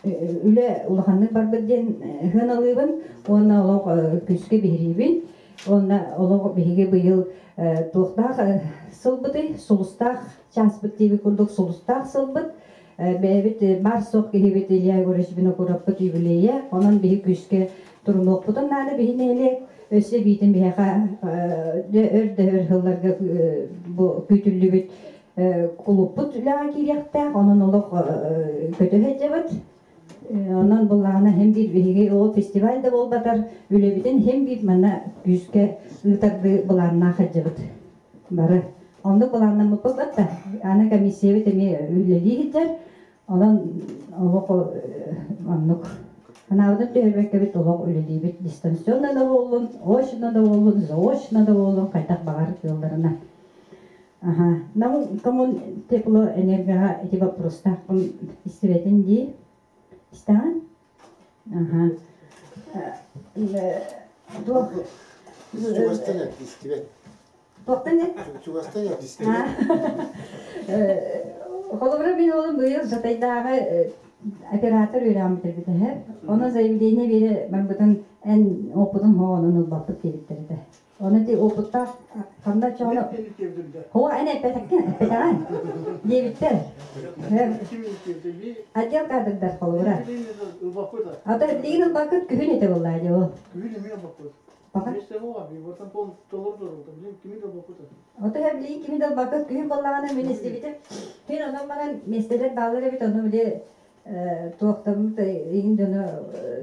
үлэ улаханнык барбыт диэн сыаналыыбын уонна олох күүскэ биһириибин. Уонна олох биһиги быйыл туохтаах сылбытый, сулустаах чааспыт диэби курдук сулустаах сылбыт. Бэйэбит бар суох киһибит Илья Егорович Винокуровпут юбилейа, онон биһи күүскэ турунуохпутун наада биһи нэһилиэк өссө биитин биһиэхэ өр да өр сылларга бу күүтүллүбүт кулуппут үлэҕэ киириэхтээх, онон олох көтө сылдьабыт. Онон буллаҕына хем биир биһиги ол фестиваль да буолбатар үлэбитин хем биир манна күүскэ ыытарды былааннаах сылдьабыт бары. Оннук былааннаммыппыт да, аны комиссиябыт эмиэ үлэлии сылдьар, онон олох оннук. Анаабытын түһэрбэккэбит олох үлэлиибит дистанционно да буоллун, очно да буоллун, заочно да буоллун, хайдах баҕар кыалларына. Аха. Нам коммун теплоэнергияҕа ити вопростаахпын истибэтин дии. Истэҕин? Аха. Туох Чугастан истибэт. Туохтан Чугастан истибэт. Холобура мин оҕолум быйыл Жатайдааҕы оператор үөрэҕин бүтэрбитэ. Онон заявление биэрэ барбытын эн опытын хоҕонун ылбаппыт диэбиттэр этэ. Оны ти опыттаах ханна чоҕону Хоо эн эппэтэккин эппэтэҕин диэбиттэр. Отдел кадрдар холобура. Ата билигин ылбаккыт күһүн этэ буоллаа дии ол. Пока. Ото билигин кими да ылбаккыт күһүн буоллаҕына мин истибитим. Күн онон баран миэстэлэр бааллар эбит ону били туохтаммыт игин дьоно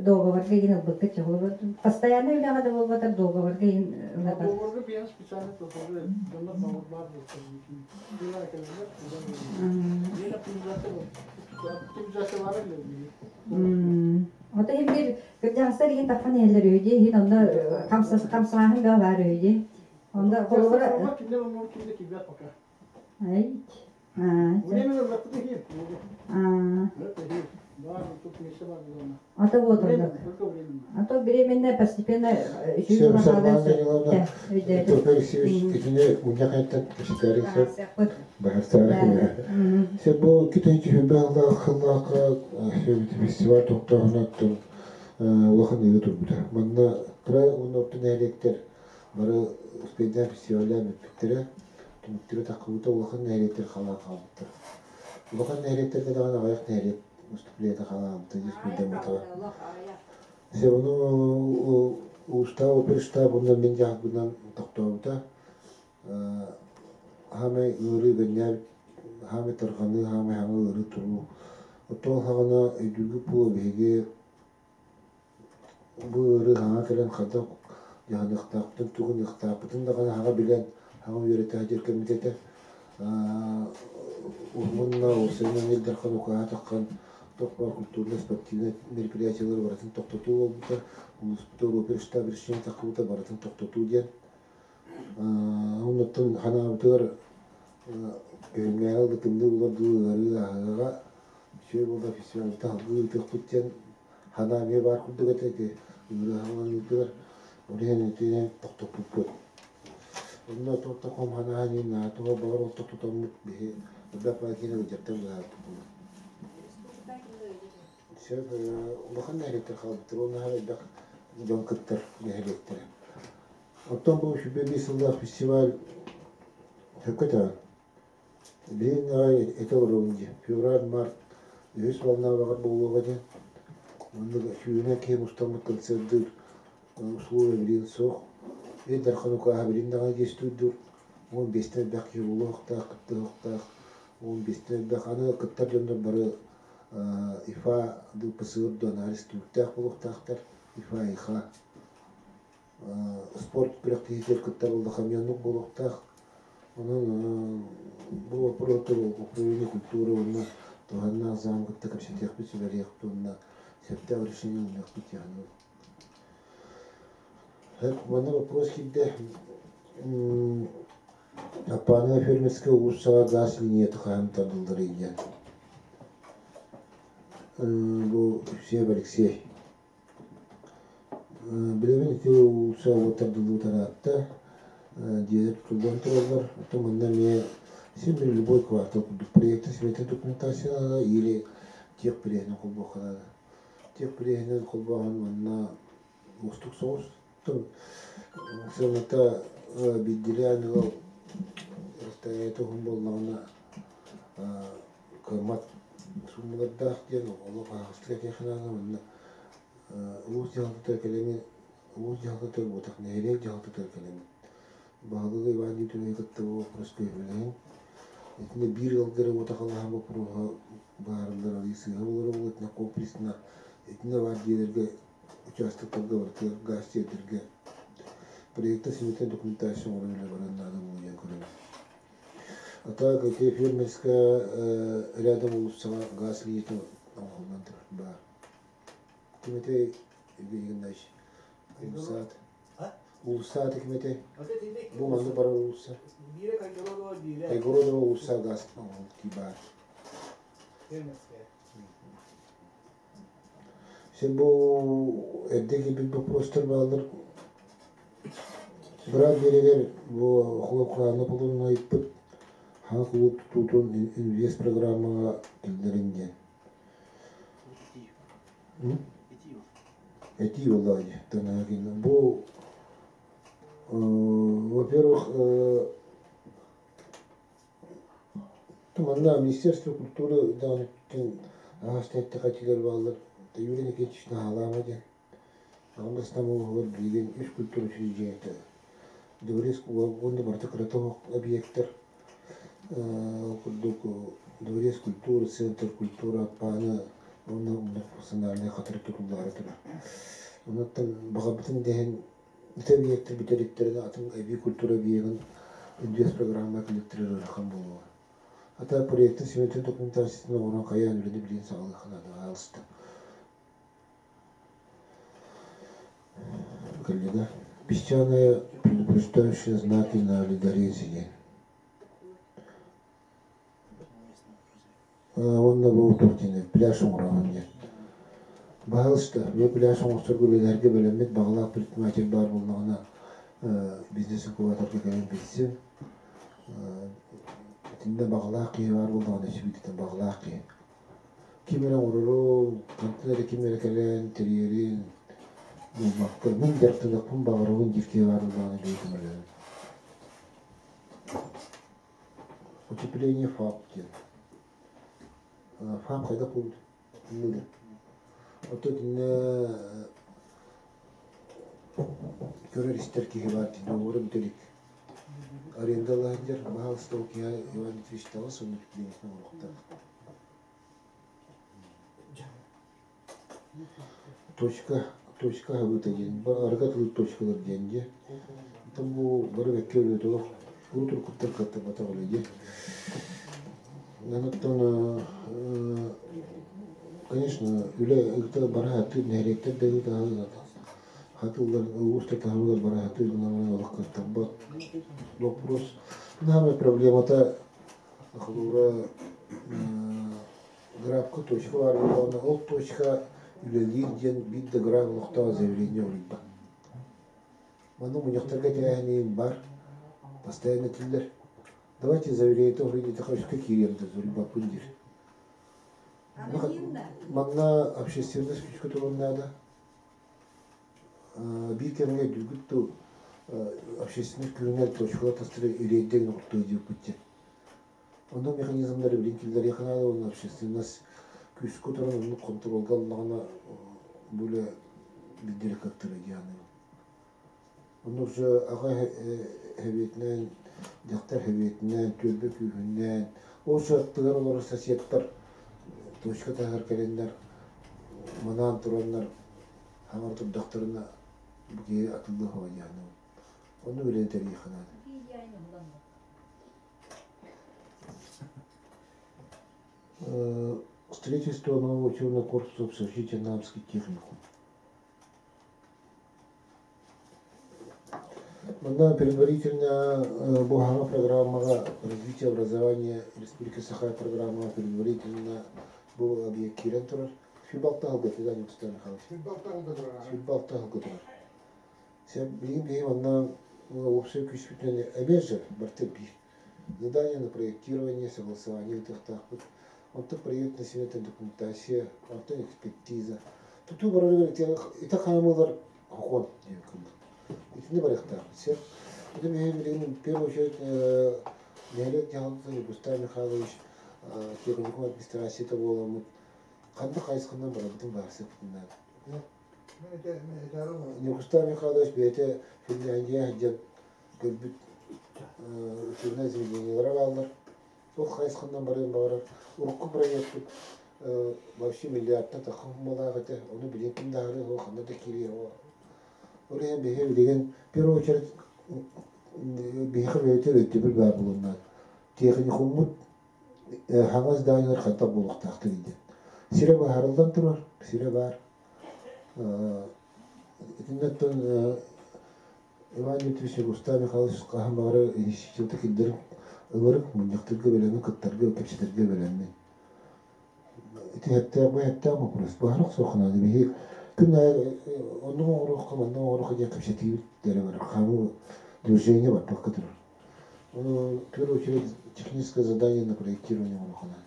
договорга игин ылбыккыт чоҕулу постоянно үлэҕэ да буолбатар договорга игин ылатар. Договорга биһиэхэ специально договорга дьоннор договор оптимизация бар Ото иһин бир кырдьаҕастар игин таххан иһэллэр үһү дии иһин онно хамсааһын да баар үһү дии. Онно холобура Ай. А то вот он. А то беременная постепенно Все, Сардаана Даниловна, Петр Алексеевич, итини мунньах айттан кэпсэтээри сөп. Баһарсаары. Се бу китенчи хүбэ хыллаахха фестиваль тохтооһунаттан улахан ыгы турбута. Манна кыра уонна орто нэһилиэктэр бары успейдаан фестиваллаан бүппүттэрэ. Түмүктэрэ таххыбыта улахан нэһилиэктэр халаан хаалбыттар. Улахан нэһилиэктэргэ даҕаны аҕыйах нэһилиэк выступлениета халаабыта диспейдаммытаҕа. Се ону устав оперштаб онно мин дьаһалбынан тохтообута. Хаамай ыарыы гэннээбит, хаамай тарҕаныы, хаамай хаҥа ыарыы туруу. Оттон хаҕана өйдүүргүт буолуо биһиги бу ыарыы хаҥа кэлэн хайдах дьаһаныахтаахпытын, тугун ыахтаахпытын даҕаны хаҥа билэн, хаҥа үөрэтэ сылдьар кэммит этэ. Уонна уопсайынан Ил Дархан укааһа таххан туох баар культурнай, спортивнай мероприятиелары барытын тохтотуу буолбута, улууспутугар оперштаб решение таххыбыта барытын тохтотуу диэн. Оннуттан ханаабытыгар күһүҥҥээҕи тымныы булар дуу ыарыы ааһыаҕа үчүгэй буолла фестивальта салгыы ыытыахпыт диэн ханаа эмиэ баар курдук этэ ити ыарыы хааланыытыгар ол иһин итини тохтоппуппут. Онно тохтохом ханаа иһин наатуга баҕар ол тохтотоммут биһи элбэх баар киһини ыалдьартан быһаарбыт. Сөп улахан нэһилиэктэр хаалбыттар уонна элбэх дьон кыттар нэһилиэктэрэ. Оттон бу 25 сыллаах фестиваль сөпкө этэҕин. Билигин аҕай этэ олоробун дии. Февраль-март үһүс волнабаҕар буолуоҕа диэн. Оннук сүүһүнэн киһи мустаммыт концердыыр условия билигин суох. Ил Дархан укааһа билигин даҕаны действуйдуур. 15-тэн элбэх киһи буолуохтаах, кыттыһыахтаах. 15-тэн элбэх. Аны кыттар дьоннор бары ИФА, ДПСР анализ түмүктээх буолуохтаахтар. ИФА, ИХА. Спорт күрэхтэһиитигэр кыттар буоллахха эмиэ оннук буолуохтаах. Онон бу боппуруоһу управление культуры уонна туһааннаах зам кытта кэпсэтиэхпит, сүбэлиэхпит уонна сөптөөх решение ылыныахпыт дии саныыбын. Манна вопрос киирдэ. Аппааны фермерскэй уулуссаҕа гаас линията хаһан тардылларый диэн. Бу Сев Алексей. Билэбин ити уулусса уот тардыллыбыта ыраатта. Дьиэлэр тутуллан тураллар. Оттон манна эмиэ син бир любой квартал курдук проекта сметная документация наада или техприэһинэн холбуохха наада. Техприэһинэн холбооһун манна уустук соҕус. Сыаната биирдиилээн ыал расстояниета уһун буоллаҕына кыаммат сууммалардаах диэн олох аһаҕастык этиэххэ наада уонна улуус дьаһалтатыгар кэлэҥҥин улуус дьаһалтатыгар буотах нэһилиэк дьаһалтатыгар кэлэҥҥин баһылыгы Иван Дмитриевиһы кытта бу боппуруоска үбүлэһиҥ. Итиннэ биир ыалга эрэ уотахалаһан боппуруоһа быһаарыллар арыый сыыһа буолара буолуо итиннэ комплексно итиннэ баар дьиэлэргэ участоктарга барытыгар гаас тиэрдэргэ проекта сметная документация оҥорон үлэ баран наада буолуо диэн көрөбүн. А так ити фермерская рядом уулуссаҕа гаас линиятын оҥоһуллан турар баар. Ким этэй Евгений Игнатьевич? Уулусса Уулусса аата ким этэй? Бу маннык барар уулусса. Кайгородова уулусса гаас оҥоһуллуу баар. Син бу эрдэ киирбит боппуруостар бааллар. Быраап биэрэгэр бу Хлопкааны полонун ыйыппыт хаҥа кулууп тутуутун инвест программаҕа киллэриҥ диэн. Этии буоллаҕа дии. Бу, во-первых, Манна Министерство культуры даҕаны араас этилэр бааллар. Юрий Никитич Наһаалаама диэн. Аҕам улууһугар билигин үс культура учреждениета Дворец уонна барыта кырата суох объектар. Ол курдук Дворец культуры, Центр культуры Аппааны уонна многофункциональнай хатырык тутуллаары турар. Онуттан баҕарбытын да иһин ити объектар бүтэриктэрин атын эбии культура объегын инвест программа кэлликтэрэ ыарахан буолуоҕа. Ата проектын сметын документациятын оҥорон хайаан үлэни билигин саҕалыахха наада хаалыста. Коллега, песчаная предупреждающие знаки на ледорезе диэн. Уонна бу туох пляж оҥороҕун диэн. Баһаалыста, бу пляж оҥосторго үлэлэргэ бэлэммит баҕалаах предприниматель баар буоллаҕына бизнес-инкубаторга кэлэн билсиҥ. Итиннэ баҕалаах киһи баар буоллаҕына сүбүтүтэн баҕалаах киһи. Ким эрэ оҥорорун, хантан эрэ ким эрэ кэлэн тэрийэрин булбакка, мин дьарыктаныахпын баҕарабын диир киһи баар буоллаҕына бэйэ көмөлөһөбүн. Утепление ФАП диэн. ФАП хайдах буолбут? Иннэ Оттон итиннэ көрөр-истэр киһи баар дии, договора бүтэ илик. Арендалаһан дьэр, баһаалыста ол киһи Иван Дмитриевич таҕыс уонна утеплениетин оҥоруохтаах. Точка, точка аһабыта диэн, арыгы атылыыр точкалар диэн дии. Оттон бу бары бэккэ үлэтэ олох урут-уруккуттан кыаттарбатах үлэ дии. Оттон, конечно, үлэ ыыта бара сатыыр, нэһилиэктэр да ыыта хатыллар, улуус да таһымыгар бара сатыыр гынан олох кыаттарбат вопрос. Наамай проблемата холобура Графка точка баар буоллаҕына, ол точка үлэлиир диэн биир да граф олохтоох заявление уруйбат. Манна мунньахтарга тэрээһин бар, постоянно этиллэр. Давайте заявление уруйдатаха үскэ киириэм да суруйбаппын диир. Манна общественность күүскэ туруон наада. Биир кэмҥэ өйдүүргүт дуу, общественность күнүнэн точкалар тастары рейдэ гына куттуо диэбиппит диэн. Онно механизмдары билин киллэриэххэ наада уонна общественность күүскэ туран оннук хонтуруолга ыллаҕына бу үлэ билдири кыттара дианы. Онно уже аҕа эһэбиэтинэн, дьахтар эһэбиэтинэн, түөлбэ күүһүнэн, ол аттыгар олорор соседтар точка таһыгар кэлэннэр манаан тураннар хаҥар турдахтарына бу киһи атыллыах дианы. Онно үлэни тэрийиэххэ наада. Строительство нового учебного корпуса общежития Намский техникум. Манна предварительно бу хаҥа программаҕа развитие образования Республики Саха программаҕа предварительно бу объект киирэн турар. Сүүрбэ алта сылга Федор Николаевич Михайлович. Сүүрбэ алта сылга турар. Билигин биһи манна уопсай күүспүтүнэн эмиэ же барыта биир. Задание на проектирование, согласование ыытыахтаахпыт. Онтон проектная смета документация, онтон экспертиза. Тутуу барарыгар ити хаамыылар хокуон диэн курдук. Итини барыахтаахпыт сир. Ити биһи билигин в первую очередь нэһилиэк дьаһалтата Густав Михайлович техникум администрацията буоламмыт ханнык хайысханан барабытын баарсыахпытын наада. Густав Михайлович бэйэтэ Финляндия сылдьан көрбүт учебнай заведениелара бааллар. Ол хайысханан барыан баҕарар. Урукку проекпыт вообще миллиардтан тахха суммалаах этэ. Ону билигин ким да аһарыа ханна да киириэ Ол иһин биһиги билигин в первую очередь биһиэхэ бэйэтэ өйдөбүл баар буолуон Техникуммут хаҥас зданиелар хантан буолуохтаахтар диэн. Сирэ баһарыллан турар, сирэ баар. Итиннэттэн Иван Дмитриевич Рустам Михайлович хаһан баҕарар институту киллэрин ыларын, мунньахтарга бэлэмин, кыттарга, кэпсэтэргэ бэлэммин. Ити эттээх бу эттээх вопрос. Баһарах суоххунааны биһи күн аайы оннук оҥоруохха, маннык оҥоруохха диэн кэпсэтиибит эрэ барар. Хаамыы движение барбакка турар. В первую очередь техническое задание на проектирование оҥоруоххунаан.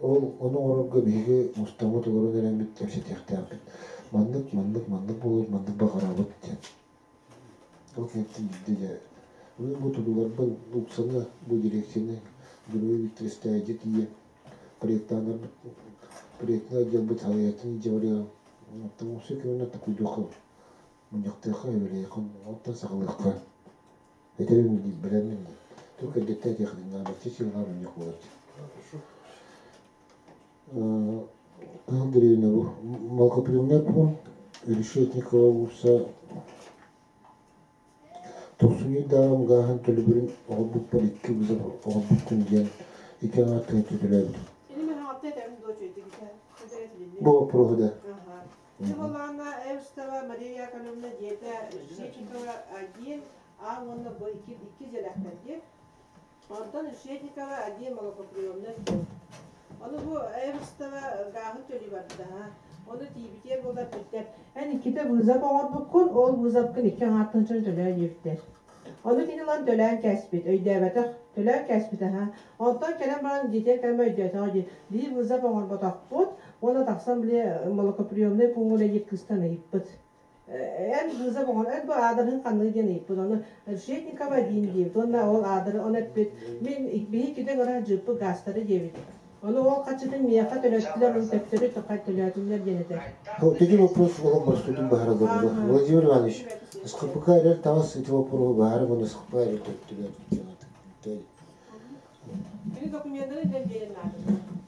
Ол ону оҥорорго биһиги мустаммыт олорон эрэммит кэпсэтиэхтээхпит. Маннык, маннык, маннык буолур, маннык баҕарабыт диэн. Ол кэнниттэн биирдэ дьэ мин бу тутуларбын уксаны бу дирекцияны Георгий Викторович тиийэ проектааннарбыт проектнай отделбыт салайааччыны илдьэ барыаҕым. Оттон уопсай көмөнү такуйдуохха мунньахтыахха, эбэлиэххэ, оттон саҕалыахха. Этэбин дии, бэлэммин дии. Туох кэргэттэр этиэххитин наада, сыалаан мунньах буолар дии. Кыһыл дэриэбинэ бу Малкоприемнай пуун Решетникова уулусса тохсунньу ыйдааҕы гааһын төлөбүрүн оҕолбуппар икки вызов оҕолбуккун диэн икки аҥаар тыһыынча төлөөбүтүм. Бу вопроһу да. Ивановна Эвстова Мария Яковлевна диэтэ Решетникова один, А уонна Б икки, икки дьиэлээхтэр дии. Онтон Решетникова один молокоприемный пункт. Ону бу Эвстова гааһын төлүү барда. Ону тиийбитиэр буолар бүттэр. Эн иккитэ вызов оҥорбуккун, ол вызовкын икки аҥаартан дьон төлөө диэбиттэр. Ону кини ылан төлөөн кээспит, өйдөөбөтөх, төлөөн кээспит аһа. Онтон кэлэн баран дьиэтигэр кэлэн өйдөөтөҕө дии, биир вызов оҥорботохпут уонна тахсан били молокоприемный пууҥҥа үлэлиир кыыстан ыйыппыт. Эн вызов оҥор, эн бу аадырыһын ханныгы диэн ыйыппыт. Ону Решетникова диин диэбит уонна ол аадыры ону эппит. Мин биһи иккитэ ыҥыра дьыыппыт гаастары диэбит. Ону ол хаччытын миэхэ төлөттүлэр, ону төптөрү тоқай төлөөтүлэр диэн этэр. Вот эти вопросы олох боростуйдун баһараллар. Владимир Иванович, СХПК эрэр таҕыс ити вопроһу баһарым уонна СХП эрэр төптүлэр. Кини докуменнары илдьэн биэрэн наада.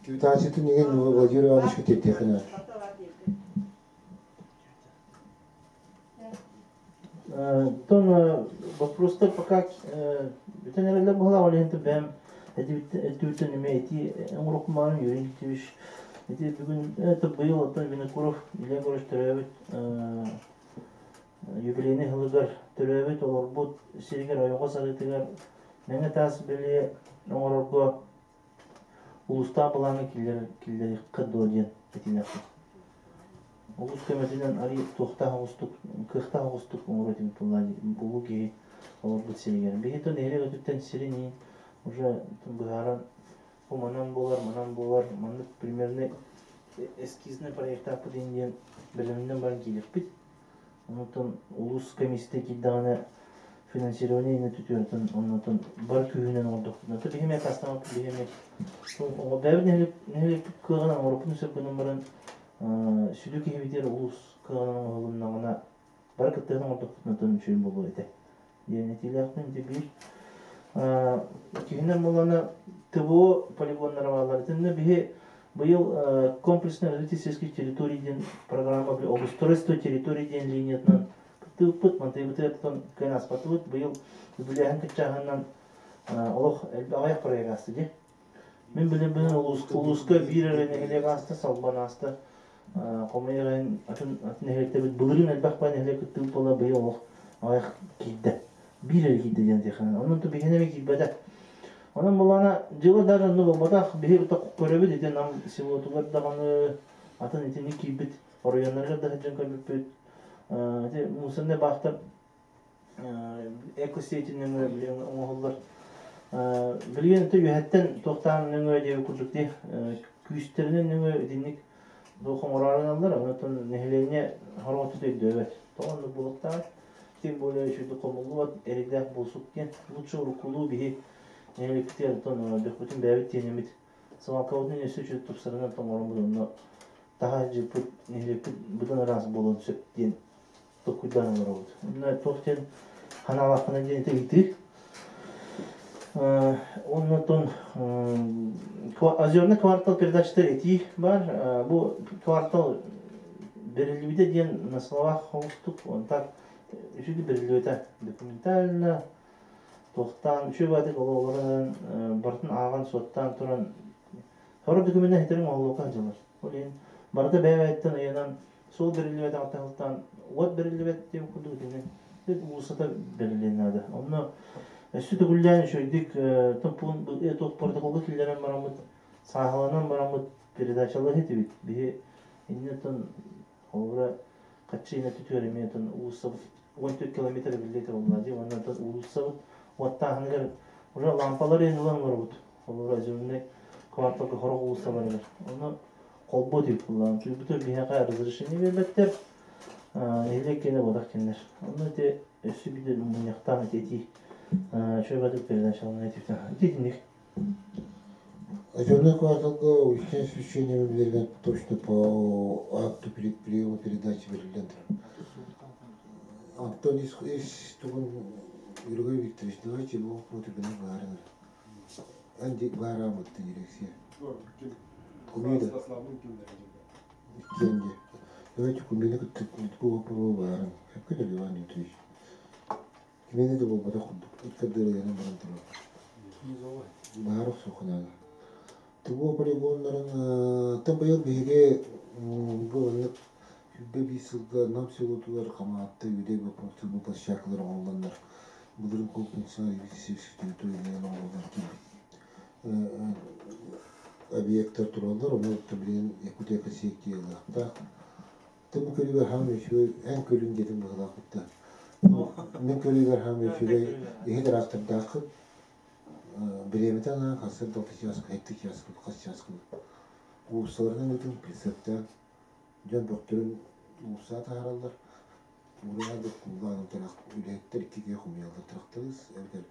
Квитанциятын игин Владимир Ивановичка тиэрдиэххэ Оттон вопростар пока бүтэн эрэллэр быһалаах, ол иһин бэйэм этибиттэн эмиэ ити оҥорукмаан Юрий Никитич ити бүгүн это быйыл оттон Винокуров Илья Егорович төрөөбүт юбилейный сылыгар төрөөбүт олорбут сиригэр ойоҕос арыытыгар мэҥэ таас бэлиэ оҥорорго улуустаах былааҥҥа киллэриэххэ дуо диэн этиилээхпин. Улуус көмөтүнэн арый туохтаах оҕустук, кыахтаах оҕустук оҥоруо этим тыллаа булуу киһи олорбут сиригэр. Биһи то нэһилиэк өттүттэн сирин иин уже быһааран бу манан буолар, манан буолар, маннык примерно эскизнай проектаахпыт диэн бэлэмнэн баран киириэхпит. Онтон улуус комиссията киирдэҕинэ Финансирование ини түтүөртөн оннотон бар күүһүнэн оҥордохпутуна то биһи эмиэ аккаастаммаппыт биһи эмиэ бэйэбит нэһилиэкпит кыаҕынан оҥороппутун сөп гынан баран сүдү киһибитигэр улуус кыаҕынан оҥоһулуннаҕына бары кыттыһан оҥордохпутуна тон үчүгэй буолуо этэ диэн этиилээхпин ити биир киһинэн буоллаҕына ТВО полигоннара бааллар итиннэ биһи быйыл комплексное развитие сельских территорий диэн программа обустройство территорий диэн линиятынан кыттыбыппыт мантыйбытыгар тутан кыайан ааспатыбыт быйыл үбүлээһин кыччааһынынан олох аҕыйах проект ааста дии мин билэрбинэн улууска биир эрэ нэһилиэк ааста Салбан ааста хомойуох иһин атын атын нэһилиэктэрбит былырыын элбэх баай нэһилиэк кыттыбыт буола быйыл олох аҕыйах киирдэ биир эрэ киирдэ диэн диэххэ онон биһиэнэ эмиэ киирбэтэ онон буоллаҕына дьыла даже онно буолбатах биһи көрөбүт ити Нам селотугар даҕаны атын итинник киирбит оройуоннарыгар да сылдьан көрбүппүт ити мусорнай баахтар экосети нөҥүө билигин оҥоһуллар билигин ити үөһэттэн туохтаан нөҥүө диэби курдук дии күүстэринэн нөҥүө итинник туох оҥороору онтон нэһилиэнньэ хороҕотут өйдөөбөт тоҕо оннук буолуохтааҕый тем более үчүгэйдик хомуллубат эрэйдээх буолсук диэн лучше уруккулуу биһи нэһилиэкпитигэр онтон бөхпүтүн бэйэбит тиэнэммит свалкабытын өссө үчүгэй тупсарынан тоҥороммут онно таһа дьыппыт нэһилиэкпит быдан ыраас буолуон сөп диэн толкуйдаан олоробут. Онно туох диэн ханаалаахпына диэн ити ыйытыы. Оннотон озерный квартал передачата этии бар. Бу квартал берилибитэ диэн на словах оҥостук. Так үчүгэй берилибитэ документально туохтаан үчүгэй баатык олорон барытын ааҕан суоттаан туран сорох документан хитерин оҥоһуллуохха сылдьаллар. Ол иһин барыта бэйэ-бэйэттэн ыйанан суол бэриллибэтэҕиттэн сылтаан уот бэриллибэт диэн курдук итини уулуссата бэриллиэн наада. Онно өссө төгүллээн үчүгэйдик томпуун туох протоколга киллэрэн бараммыт, сааһыланан бараммыт передачалыы этибит. Биһи иннинэ холобура хаччы түтүөр эмиэ уулуссабыт 14 километр биллиэ буолла дии уонна уулуссабыт уоттааһыныгар уже лампалар ылан олоробут. Холобура озерный кварталга хорох уулуссаларыгар. Онно холбоо диэбит буоллаҕым. Түйбүтэ биһиэхэ разрешение биэрбэттэр. Нэһилиэк киэнэ буолах кинилэр. Онно ити өссө биир мунньахтаан ити этии үчүгэй бадык передачалана этиптэн. Ити итинник. Озерный кварталга уличное освещение билэрген точно по акту приема передачи берилген турар. Антон ис тугун Юрий Викторович, давайте его против баарын. Анди баарамытты дирекция. Кумида. Кенде. Давайте кумина бу вопрос баарын. Хэпкэ Иван Дмитриевич. Кимини да болбата курдук. Иккардырыгынан баран турар. Баарых сухунага. Тыбо полигоннарын тан быйыл биһиги бу маннык 101 сылга Нам селотугар Хамаатта үдэй бу площадкалар оҥоһулланнар былырын комплексно территориянан оҥоһуллан киирбит объекттар тураллар, ону билигин Якутия сиэктиялаахтаах. Тым көрүгэр хаам үчүгэй эн көрүн диэтим быһылаахпытта. Мин көрүгэр хаам үчүгэй иһи тыраахтардааххыт бириэмэтэ анаан хасыр 6 час, 7 час, хас час уулуссаларынан ыытын прицептээн дьон бөхтөрүн уулуссаҕа таһаараллар. Ураа куулаан үлэһиттэр икки киһи хомуйаллар тракторист эбэтэр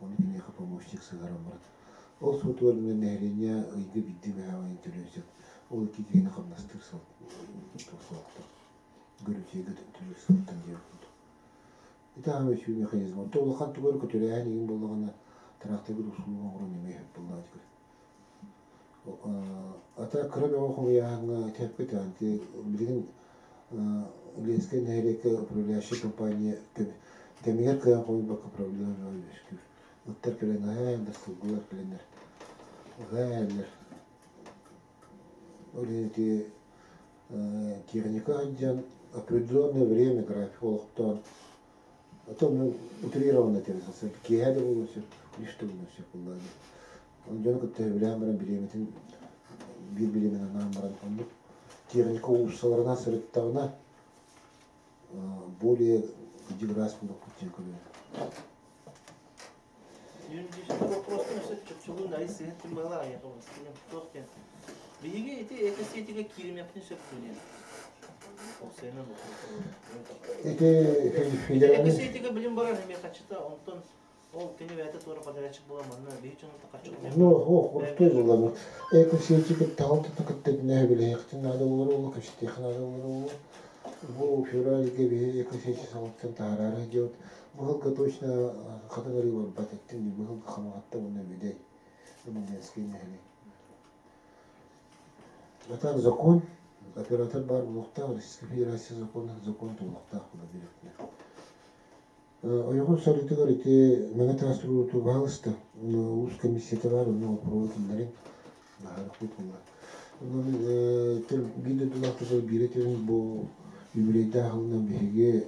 ону киниэхэ помощник сыһаран баран. Ол суотугар нэһилиэнньэ ыйга биирдэ мэһэҕин төлүөн сөп. Ол икки киһини хамнастыыр суолтар. Көрүтүөгэ төлүүр сылтан диэн курдук. Ити аҕам үчүгэй механизм. Онто улахан тугу эрэ көтүрээһин игин буоллаҕына тракторгыт услуга оҥорон эмиэ сөп буоллаҕа Ата кыра бөҕө хомуйааһыҥҥа тэппит билигин Ленскэй нэһилиэккэ управляющай компания кэмигэр кыайан хомуйбакка проблема бөҕө үөскүүр. Ыттар кэлэн аһаайаллар, сылгылар кэлэннэр аһаайаллар. Ол иһин ити техника сылдьан определенное время график олохтоон а ну утрированно этэрин киэһэ да буолуон сөп, үс да буолуон сөп буоллаҕа дии. Дьону кытта сөбүлээн баран бириэмэтин биир бириэмэни анаан баран оннук техника уулуссаларынан сырыттаҕына более кыдьыгыраас буолуохпут диэн көрөбүн. Юридический вопростан өссө чопчулуун айыс сыһын тымбыла айахабын туох диэн. Биһиги ити экосетигэ кииримиэхпитин сөп дуо диэн. Ити федеральный... Экосетига билим барар эми качыта, онтон ол кини бэйэтэ туора подрядчик буолан манна биһи дьонута каччы. Ну, ох, простой буолла. Экосетига таһалтата кытта нэһэ билиэхтин наада болар ол, кэпсэтиэхин наада болар ол. Бу февральга биһи экосети салаттан таһараары дьиэбит. Быһылга точно хатыҥырыы барбат эттин, быһылга хамаҕатта уонна Үөдэй. Ленскэй нэһилиэк. А так закон, оператор баар буолуохтаах, Российская Федерация закона, закон туолуохтаах була бириэхтинэ. Ойоҕун сарыытыгар ити Мэҥэ таас туруорутуу баһаалыста улуус комиссията баар, онно боппуруоһу киллэрин баһаарыхпыт буолла. Онон биир дойдулаахтарбар биир этэрим бу юбилейдаах сылынан биһиги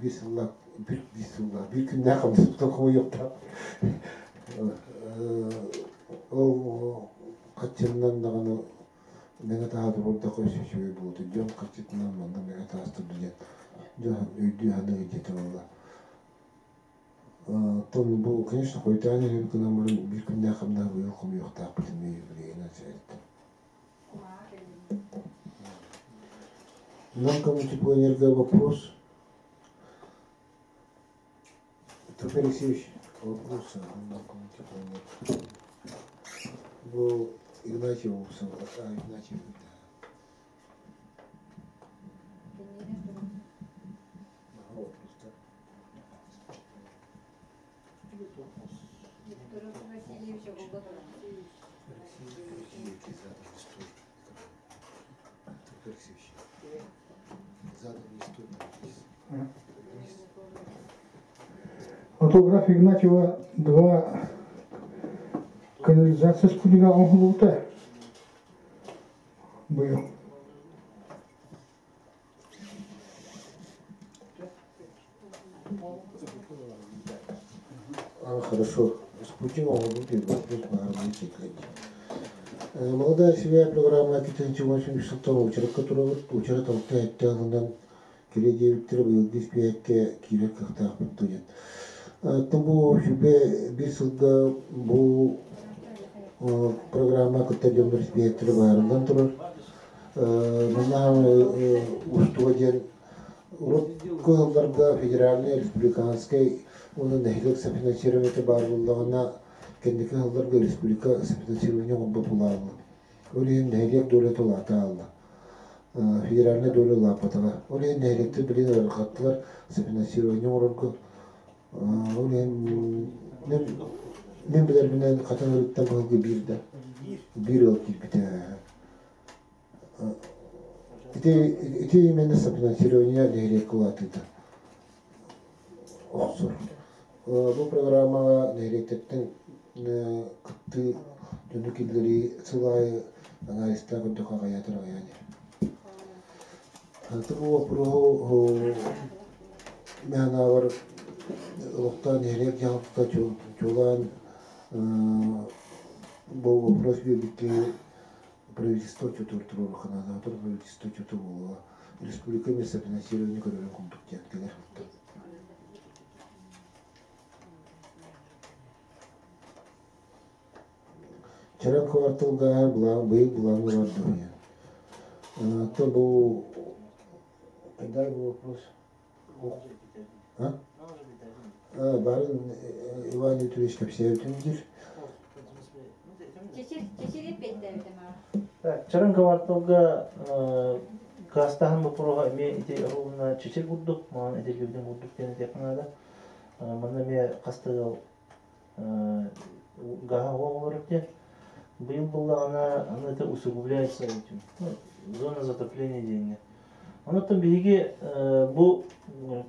биир сыллаах биир сыллаах биир күннээх хамнаспытын хомуйуохтаах. Ол хаччыннан даҕаны мэҥэ тааһа туруордахха үчүгэй буолуо. Дьон харчытынан манна мэҥэ таас турду диэн дьон өйдүү саныы дьиэтэ буолла. Оттон бу, конечно, хойутаан иһэбит гынан баран биир күннээх хамнаһы быйыл хомуйуохтаахпыт эмиэ юбилейынан сэрэттим. Нам коммутипионерга вопрос. Петр Алексеевич, вопрос нам коммутипионер. Бу Игнатьев, а, Игнатьев, да. Вопрос, да. Виктор Васильевич Алексеевич, задом не стой, вниз. Вниз. Фотограф Игнатьева 2 канализация спутника оҥоһуллубута быйыл. А, хорошо. Спутник оҥоһуллубут вопрос баар Молодая семья программа 280 сылтан уочаракка турабыт. Уочарат алта сэттэ сылынан кэлиэ диэбиттэрэ быйылгы испииһэккэ киирэр кыахтаахпыт дуо диэн. Оттон бу сүбэ биир сылга бу программа кытта дьоннор испииһэктэрэ быһаарыллан турар. Манна уустуга диэн урут кыһылларга федеральнай, республиканскай уонна нэһилиэк софинансированиета баар буоллаҕына, кэнники сылларга республика софинансирование оҥорбот буолаалла. Ол иһин нэһилиэк долята улаата аалла. Федеральнай доля улааппатаҕа. Ол иһин нэһилиэктэр билигин ыарырҕаттылар софинансирование оҥорорго. Ол иһин мин билэрбинэн Хатыҥ Арыыттан быһылгы биир да биир ыал киирбитэ. Ити, ити именно софинансирование нэһилиэккэ улаатыыта охсор. Бу программаҕа нэһилиэктэртэн кыттыы дьону киллэрии сыл аайы анализтаан көрдөххө аҕыйаатар аҕыйаан иһэр. Бу боппуруоһу мин санаабар олохтоох нэһилиэк дьаһалтата чуолаан бу вопрос биэрбит правительство отчетугар туруоруохха наада. Правительство отчета буолуо. Республика местофинансирование көрөрүн курдук диэн кэлэр. Чаран кварталга былаан быйыл былаан бар дуо? То бу Дай вопрос. А? Барын Иван Дмитриевич кэпсээбитин диир. Так, Чаран кварталга каастаһын боппуруоһа эмиэ ити ровно чэчир курдук, маан этиллибитин курдук диэн этиэххэ наада. Манна эмиэ хас да ыал гаһа олорор диэн. Быйыл буллаҕына, аны это усугубляется этим. Ну, зона затопления диэҥҥэ. Онон биһиги бу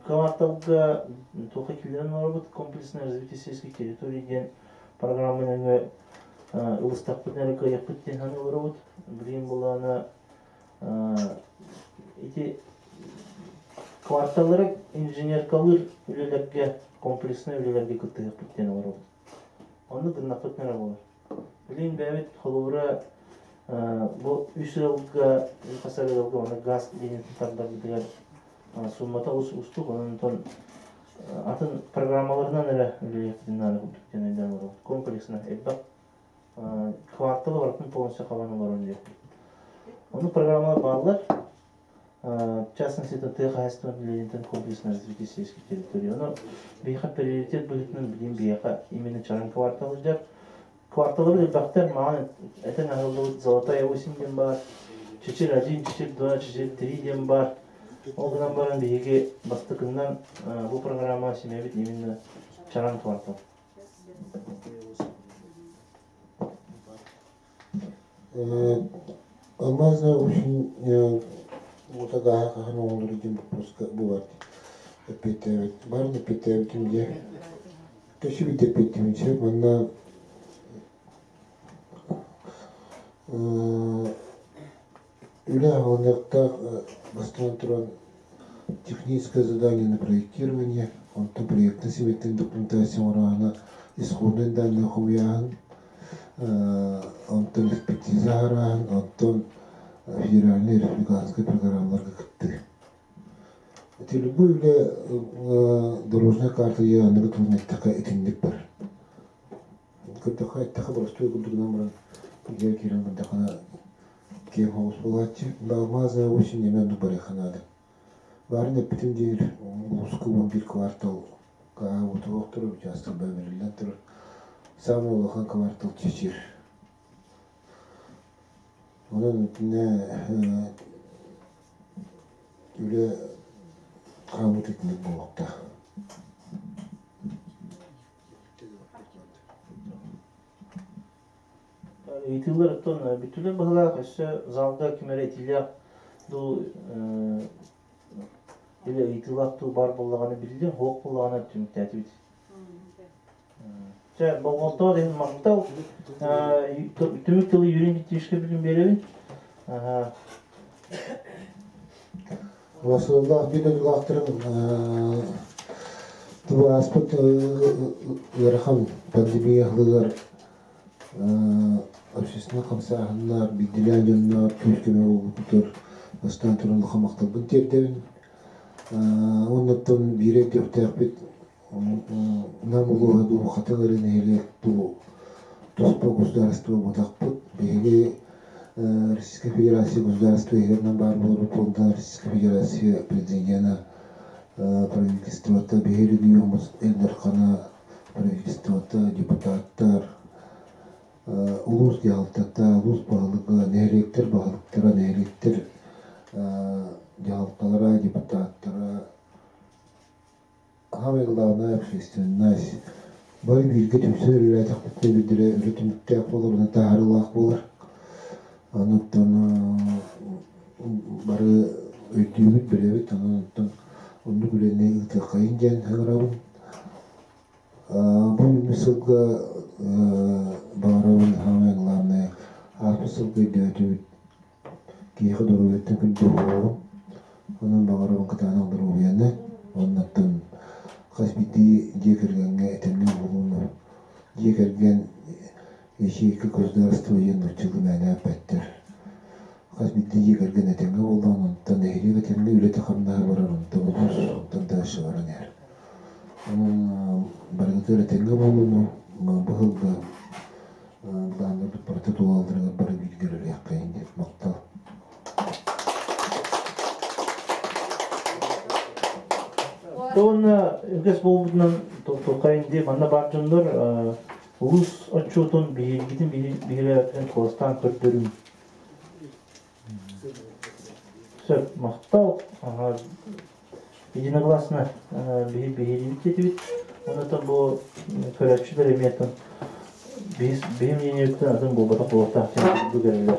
кварталга туохха киллэрэн олоробут комплексное развитие сельских территорий диэн программа нөҥүө ылыстахпытына эрэ кыайыахпыт диэн саныы олоробут. Билигин буллаҕына ити кварталлары инженеркалыыр үлэлэргэ, комплекснай үлэлэргэ кыттыһыахпыт диэн олоробут. Оннук гыннахпытына эрэ буолар. Билигин бэйэбит холобура бу үс ыалга, хас эрэ ыалга уонна газ линиятын тардарбытыгар суммата олус уустук, онон атын программаларынан эрэ үлэлиэхпитин наада курдук диэн өйдөөн олоробут. Комплексно элбэх кварталы барытын полностью хабан олорон диэхпит. Ону программалар бааллар. В частности, это тыа хаһаайыстыбатын үлэлиитин комплекс на развитие сельских территорий. Ону биһиэхэ приоритет быһыытынан билигин биһиэхэ именно Чараҥ квартал сылдьар. Кварталлар элбэхтэр, маҕан этэн аһыллыбыт Золотая осень диэн баар, Чечил 1, Чечил 2, Чечил 3 диэн баар. Ол гынан баран биһиги бастакыннан бу программа симэбит именно Чараҥ квартал. Алмазная осень уота хаһан оҥоллор диэн боппуруоска бу эппиэттээбит. Барын эппиэттээбитим дьэ. Көсүбүт эппиэттимин сөп. Манна үлэ аҕалыныахтаах бастаан туран техническое задание на проектирование, онтон проектнай симиттэн документация оҥорооһуна, исходный данные хомуйааһын, онтон экспертиза аһарааһын, онтон федеральнай республиканскай программаларга кыттыы. Ити любой үлэ дорожная карта аныгы тылын эттэххэ итинник бар. Көрдөххө эттэххэ боростуой курдугунан баран дьиэ киирэн бардаҕына киэҥ соҕус буолааччы. Алмазная осень эмиэ оннук барыахха наада. Баарын эппитим диир улууска 11 квартал КА турар, учаастак бэриллэн турар. Саамай улахан квартал Чечир. Онон итиннэ үлэ хаамыыта итинник буолуохтаах. Ыйытыылар оттон бүттүлэр быһыылаах, өссө залга ким эрэ этиилээх дуу или ыйытыылаах дуу баар буоллаҕына биллин, суох буоллаҕына түмүктээтибит. Чэ, болҕомтоҕо иһин махтал. Түмүк тылы Юрий Никитичка билин биэрэбин. Васыллаах биир дойдулаахтарым тубу ааспыт ыарахан пандемия ыһылыгар общественнай хамсааһыннар, биирдиилээн дьоннор күүс-көмө буолбутугар бастаан туран улахан махталбын тиэрдэбин. Уоннаттан биир өйдүөхтээхпит Нам улууһа дуу, Хатыҥ эрэ нэһилиэк дуу туспа государство буолбатахпыт. Биһиги Российская Федерация государство иһигэр баар буоларбыт буолда Российская Федерация президена правительствота, биһиги региоммут Ил Дархана правительствота, депутаттар, улуус дьаһалтата, улуус баһылыга, нэһилиэктэр баһылыктара, нэһилиэктэр дьаһалталара, депутаттара, Самое главное общественность. Бары бииргэ түмсэн үлэлээтэхпитинэ биирдэрэ үлэ түмүктээх буолар, уонна таһаарыылаах буолар. Онуттан бары өйдүүбүт, билэбит, онон оттон оннук үлэни ыытыаххайын диэн ыҥырабын. Бу үүммүт сылга баҕарабын самое главное ааспыт сылга өйдөөтүбүт киһиэхэ доруобуйаттан күндү уһуоҕун, онон баҕарабын кытаанах доруобуйаны, уоннаттан хас биирдии дьиэ кэргэҥҥэ этэҥҥэ буолууну, дьиэ кэргэн ячейка государства диэн нууччалыы мээнэ эппэттэр. Хас биирдии дьиэ кэргэн этэҥҥэ буоллаҕына, онтон нэһилиэк этэҥҥэ үлэтэ-хамнаһа барар, онтон улуус, онтон дальше баран иһэр. Онон барыгытыгар этэҥҥэ буолууну, бу сылга былааннарбыт барыта туолалларыгар бары бииргэ үлэлиэххэйин диэн махтал. Уонна үгэс буолбутунан тухайын дии манна баар дьоннор улуус отчуотун биһиргитин биһирээбитин куоластаан көрдөрүү. Сөп, махтал. Единогласно биһириибит диэтибит. Онон бу көрөөччүлэр эмиэ биһи мнениебиттэн атын буолбатах буолуохтаах диэн курдук эрэллэр.